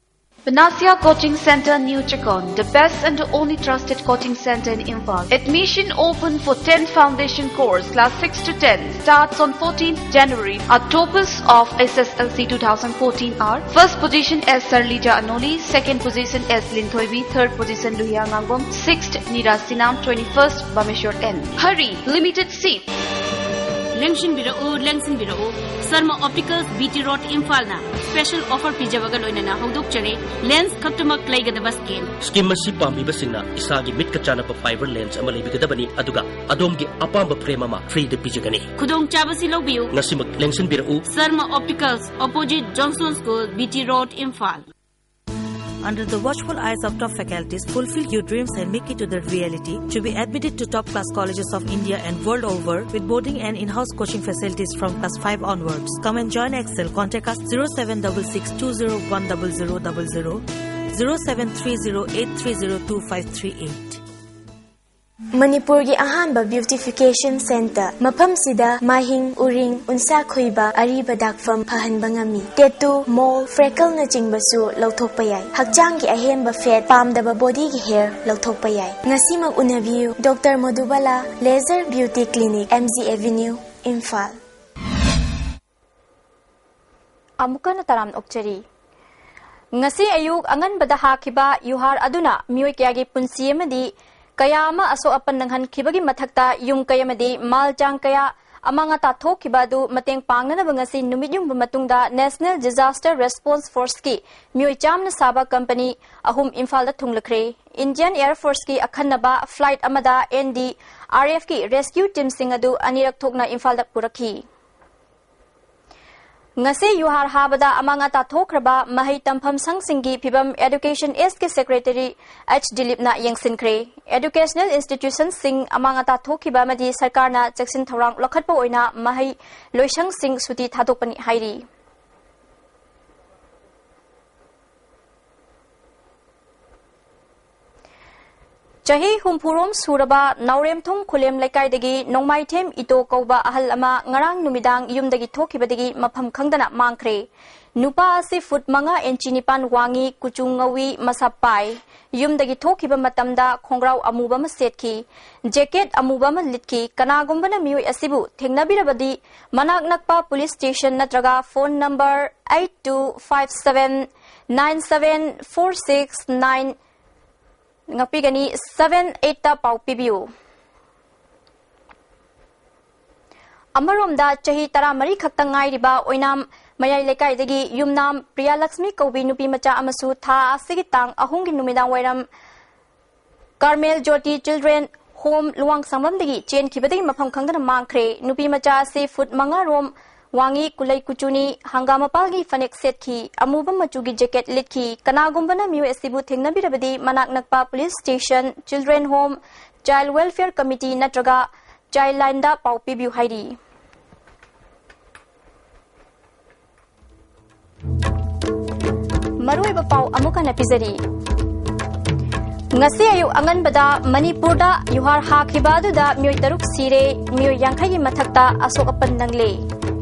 Panacea Coaching Center, New Chakon, the best and only trusted coaching center in Imphal. Admission open for tenth foundation course, class six to ten, starts on fourteenth January. Our toppers of S S L C two thousand fourteen are: first position S Sarlija Anoli, second position S Linthoibi, third position Luhia Ngangom, sixth Nira Sinam, twenty-first Bameshwar N. Hurry, limited seats. ꯂꯦꯡꯁꯤꯟꯕꯤꯔꯛꯎ, ꯂꯦꯡꯁꯤꯟꯕꯤꯔꯛꯎ꯫ Sharma opticals, B T road, ꯏꯝꯐꯥꯜꯅ ꯁ꯭ꯄꯦꯁꯦꯜ ꯑꯣꯐꯔ ꯄꯤꯖꯕꯒ ꯂꯣꯏꯅꯅ ꯍꯧꯗꯣꯛꯆꯔꯤ꯫ ꯂꯦꯟꯁ ꯈꯛꯇꯃꯛ ꯂꯩꯒꯗꯕ ꯁ꯭ꯀꯤꯝ꯫ ꯁ꯭ꯀꯤꯝ ꯑꯁꯤ ꯄꯥꯝꯕꯤꯕꯁꯤꯡꯅ ꯏꯁꯥꯒꯤ ꯃꯤꯠꯀ ꯆꯥꯟꯅꯕ ꯐꯥꯏꯕꯔ ꯂꯦꯟꯁ ꯑꯃ ꯂꯩꯕꯤꯒꯗꯕꯅꯤ, ꯑꯗꯨꯒ ꯑꯗꯣꯝꯒꯤ ꯑꯄꯥꯝꯕ ꯐ꯭ꯔꯦꯝ ꯑꯃ ꯐ꯭ꯔꯤꯗ ꯄꯤꯖꯒꯅꯤ꯫ ꯈꯨꯗꯣꯡꯆꯥꯕꯁꯤ ꯂꯧꯕꯤꯌꯨ꯫ ꯉꯁꯤꯃꯛ ꯂꯦꯡꯁꯤꯟꯕꯤꯔꯛꯎ꯫ Sharma opticals, opposite Johnson school, B T road, Imphal. Under the watchful eyes of top faculties, fulfill your dreams and make it to the reality to be admitted to top class colleges of India and world over with boarding and in-house coaching facilities from class five onwards. Come and join Excel. Contact us zero seven double six two zero one double zero double zero, zero seven three zero eight three zero two five three eight. ꯃꯅꯤꯄꯨꯔꯒꯤ ꯑꯍꯥꯟꯕ beautification centre꯫ ꯃꯐꯝꯁꯤꯗ ꯃꯥꯏꯍꯤꯡ, ꯎꯔꯤꯡ, ꯎꯟꯁꯥ ꯈꯣꯏꯕ, ꯑꯔꯤꯕ ꯗꯥꯛꯐꯝ ꯐꯍꯟꯕ ꯉꯝꯃꯤ꯫ Tattoo, mole, freckleꯅꯆꯤꯡꯕꯁꯨ ꯂꯧꯊꯣꯛꯄ ꯌꯥꯏ꯫ ꯍꯛꯆꯥꯡꯒꯤ ꯑꯍꯦꯟꯕ fat, ꯄꯥꯝꯗꯕ bodyꯒꯤ hair ꯂꯧꯊꯣꯛꯄ ꯌꯥꯏ꯫ ꯉꯁꯤꯃꯛ ꯎꯅꯕꯤꯌꯨ꯫ Doctor ꯃꯣꯗꯨꯕꯥꯂꯥ Laser Beauty Clinic, M G Avenue, Imphal. ꯑꯃꯨꯛꯀ ꯍꯟꯅ ꯇꯔꯥꯝꯅ ꯑꯣꯛꯆꯔꯤ꯫ ꯉꯁꯤ ꯑꯌꯨꯛ ꯑꯉꯟꯕꯗ ꯍꯥꯈꯤꯕ ꯌꯨꯍꯥꯔ ꯑꯗꯨꯅ ꯃꯤꯑꯣꯏ ꯀꯌꯥꯒꯤ ꯄꯨꯟꯁꯤ ꯑꯃꯗꯤ ꯀꯌꯥ ꯑꯃ ꯑꯁꯣꯛ ꯑꯄꯟ ꯅꯪꯍꯟꯈꯤꯕꯒꯤ ꯃꯊꯛꯇ ꯌꯨꯝ ꯀꯩ ꯑꯃꯗꯤ ꯃꯥꯜ ꯆꯥꯡ ꯀꯌꯥ ꯑꯃꯥꯡ ꯑꯇꯥ ꯊꯣꯛꯈꯤꯕ ꯑꯗꯨ ꯃꯇꯦꯡ ꯄꯥꯡꯅꯅꯕ ꯉꯁꯤ ꯅꯨꯃꯤꯠ ꯌꯨꯡꯕ ꯃꯇꯨꯡꯗ National Disaster Response Forceꯀꯤ ꯃꯤꯑꯣꯏ ꯆꯥꯝꯅ ꯁꯥꯕ company ꯑꯍꯨꯝ ꯏꯝꯐꯥꯜꯗ ꯊꯨꯡꯂꯈ꯭ꯔꯦ꯫ Indian Air Forceꯀꯤ ꯑꯈꯟꯅꯕ flight ꯑꯃꯗ N D R Fꯀꯤ rescue teamꯁꯤꯡ ꯑꯗꯨ ꯑꯅꯤꯔꯛ ꯊꯣꯛꯅ ꯏꯝꯐꯥꯜꯗ ꯄꯨꯔꯛꯈꯤ꯫ ꯉꯁꯤ ꯌꯨꯍꯥꯔ ꯍꯥꯕꯗ ꯑꯃꯥꯡ ꯑꯇꯥ ꯊꯣꯛꯈ꯭ꯔꯕ ꯃꯍꯩ ꯇꯝꯐꯝ ꯁꯪꯁꯤꯡꯒꯤ ꯐꯤꯕꯝ Education Sꯀꯤ Secretary H ꯗꯤꯂꯤꯞꯅ ꯌꯦꯡꯁꯤꯟꯈ꯭ꯔꯦ꯫ Educational institutionꯁꯤꯡ ꯑꯃꯥꯡ ꯑꯇꯥ ꯊꯣꯛꯈꯤꯕ ꯑꯃꯗꯤ ꯁꯔꯀꯥꯔꯅ ꯆꯦꯛꯁꯤꯟ ꯊꯧꯔꯥꯡ ꯂꯧꯈꯠꯄ ꯑꯣꯏꯅ ꯃꯍꯩ ꯂꯣꯏꯁꯪꯁꯤꯡ ꯁꯨꯇꯤ ꯊꯥꯗꯣꯛꯄꯅꯤ ꯍꯥꯏꯔꯤ꯫ ꯆꯍꯤ ꯍꯨꯝꯐꯨꯔꯣꯝ ꯁꯨꯔꯕ ꯅꯥꯎꯔꯦꯝꯊꯣꯡ ꯈꯨꯂꯦꯝ ꯂꯩꯀꯥꯏꯗꯒꯤ ꯅꯣꯡꯃꯥꯏꯊꯦꯝ ꯏꯇꯣ ꯀꯧꯕ ꯑꯍꯜ ꯑꯃ ꯉꯔꯥꯡ ꯅꯨꯃꯤꯗꯥꯡ ꯌꯨꯝꯗꯒꯤ ꯊꯣꯛꯈꯤꯕꯗꯒꯤ ꯃꯐꯝ ꯈꯪꯗꯅ ꯃꯥꯡꯈ꯭ꯔꯦ꯫ ꯅꯨꯄꯥ ꯑꯁꯤ ꯐꯨꯠ ꯃꯉꯥ ꯏꯟꯆꯤ ꯅꯤꯄꯥꯟ ꯋꯥꯡꯉꯤ, ꯀꯨꯆꯨ ꯉꯧꯏ, ꯃꯁꯥ ꯄꯥꯏ꯫ ꯌꯨꯝꯗꯒꯤ ꯊꯣꯛꯈꯤꯕ ꯃꯇꯝꯗ ꯈꯣꯡꯒ꯭ꯔꯥꯎ ꯑꯃꯨꯕ ꯑꯃ ꯁꯦꯠꯈꯤ, ꯖꯦꯀꯦꯠ ꯑꯃꯨꯕ ꯑꯃ ꯂꯤꯠꯈꯤ꯫ ꯀꯅꯥꯒꯨꯝꯕꯅ ꯃꯤꯑꯣꯏ ꯑꯁꯤꯕꯨ ꯊꯦꯡꯅꯕꯤꯔꯕꯗꯤ ꯃꯅꯥꯛ ꯅꯛꯄ police station ꯅꯠꯇ꯭ꯔꯒ phone number eight two five seven nine seven four six nine ꯉꯥꯛꯄꯤꯒꯅꯤ, seven eight ꯇ ꯄꯥꯎ ꯄꯤꯕꯤꯌꯨ꯫ ꯑꯃꯔꯣꯝꯗ ꯆꯍꯤ ꯇꯔꯥꯃꯔꯤ ꯈꯛꯇ ꯉꯥꯏꯔꯤꯕ ꯑꯣꯏꯅꯥꯝ ꯃꯌꯥꯏ ꯂꯩꯀꯥꯏꯗꯒꯤ ꯌꯨꯝꯅꯥꯝ ꯄ꯭ꯔꯤꯌꯥꯂꯛꯁꯃꯤ ꯀꯧꯕꯤ ꯅꯨꯄꯤ ꯃꯆꯥ ꯑꯃꯁꯨ ꯊꯥ ꯑꯁꯤꯒꯤ ꯇꯥꯡ ꯑꯍꯨꯝꯒꯤ ꯅꯨꯃꯤꯗꯥꯡ ꯋꯥꯏꯔꯝ ꯀꯥꯔꯃꯦꯜ ꯖꯣꯇꯤ Children Home ꯂꯨꯋꯥꯡꯁꯪꯕꯝꯗꯒꯤ ꯆꯦꯟꯈꯤꯕꯗꯒꯤ ꯃꯐꯝ ꯈꯪꯗꯅ ꯃꯥꯡꯈ꯭ꯔꯦ꯫ ꯅꯨꯄꯤ ꯃꯆꯥ ꯑꯁꯤ ꯐꯨꯠ ꯃꯉꯥ ꯔꯣꯝ ꯋꯥꯡꯉꯤ, ꯀꯨꯂꯩ ꯀꯨꯆꯨꯅꯤ, ꯍꯪꯒꯥꯝ ꯃꯄꯥꯜꯒꯤ ꯐꯅꯦꯛ ꯁꯦꯠꯈꯤ, ꯑꯃꯨꯕ ꯃꯆꯨꯒꯤ ꯖꯦꯀꯦꯠ ꯂꯤꯠꯈꯤ꯫ ꯀꯅꯥꯒꯨꯝꯕꯅ ꯃꯤꯑꯣꯏ ꯑꯁꯤꯕꯨ ꯊꯦꯡꯅꯕꯤꯔꯕꯗꯤ ꯃꯅꯥꯛ ꯅꯛꯄ police station, children home, child welfare committee ꯅꯠꯇ꯭ꯔꯒ ꯆꯥꯏꯜ ꯂꯥꯏꯟꯗ ꯄꯥꯎ ꯄꯤꯕꯤꯌꯨ ꯍꯥꯏꯔꯤ꯫ ꯃꯔꯨꯑꯣꯏꯕ ꯄꯥꯎ ꯑꯃꯨꯛ ꯍꯟꯅ ꯄꯤꯖꯔꯤ꯫ ꯉꯁꯤ ꯑꯌꯨꯛ ꯑꯉꯟꯕꯗ ꯃꯅꯤꯄꯨꯔꯗ ꯌꯨꯍꯥꯔ ꯍꯥꯈꯤꯕ ꯑꯗꯨꯗ ꯃꯤꯑꯣꯏ ꯇꯔꯨꯛ ꯁꯤꯔꯦ, ꯃꯤꯑꯣꯏ ꯌꯥꯡꯈꯩꯒꯤ ꯃꯊꯛꯇ ꯑꯁꯣꯛ ꯑꯄꯟ ꯅꯪꯂꯦ꯫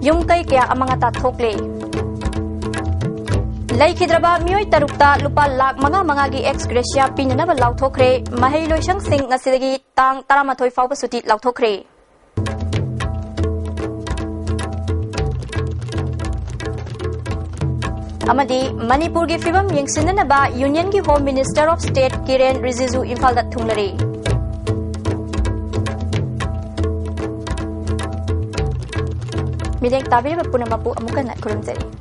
ꯌꯨꯝ ꯀꯩ ꯀꯌꯥ ꯑꯃꯥꯡ ꯑꯇꯥ ꯊꯣꯛꯂꯦ꯫ ꯂꯩꯈꯤꯗ꯭ꯔꯕ ꯃꯤꯑꯣꯏ ꯇꯔꯨꯛꯇ ꯂꯨꯄꯥ ꯂꯥꯈ ꯃꯉꯥ ꯃꯉꯥꯒꯤ ꯑꯦꯛꯁ ꯒ꯭ꯔꯦꯁꯤꯌꯥ ꯄꯤꯅꯅꯕ ꯂꯥꯎꯊꯣꯛꯈ꯭ꯔꯦ꯫ ꯃꯍꯩ ꯂꯣꯏꯁꯪꯁꯤꯡ ꯉꯁꯤꯗꯒꯤ ꯇꯥꯡ ꯇꯔꯥꯃꯥꯊꯣꯏ ꯐꯥꯎꯕ ꯁꯨꯇꯤ ꯂꯥꯎꯊꯣꯛꯈ꯭ꯔꯦ꯫ ꯑꯃꯗꯤ ꯃꯅꯤꯄꯨꯔꯒꯤ ꯐꯤꯕꯝ ꯌꯦꯡꯁꯤꯟꯅꯅꯕ ꯌꯨꯅꯤꯌꯟꯒꯤ ꯍꯣꯝ ꯃꯤꯅꯤꯁꯇꯔ ꯑꯣꯐ ꯁ꯭ꯇꯦꯠ ꯀꯤꯔꯦꯟ ꯔꯤꯖꯤꯖꯨ ꯏꯝꯐꯥꯜꯗ ꯊꯨꯡꯂꯔꯦ꯫ ꯃꯤꯠꯌꯦꯡ ꯇꯥꯕꯤꯔꯤꯕ ꯄꯨꯝꯅꯃꯛꯄꯨ ꯑꯃꯨꯛ ꯍꯟꯅ ꯈꯨꯔꯨꯝꯖꯔꯤ꯫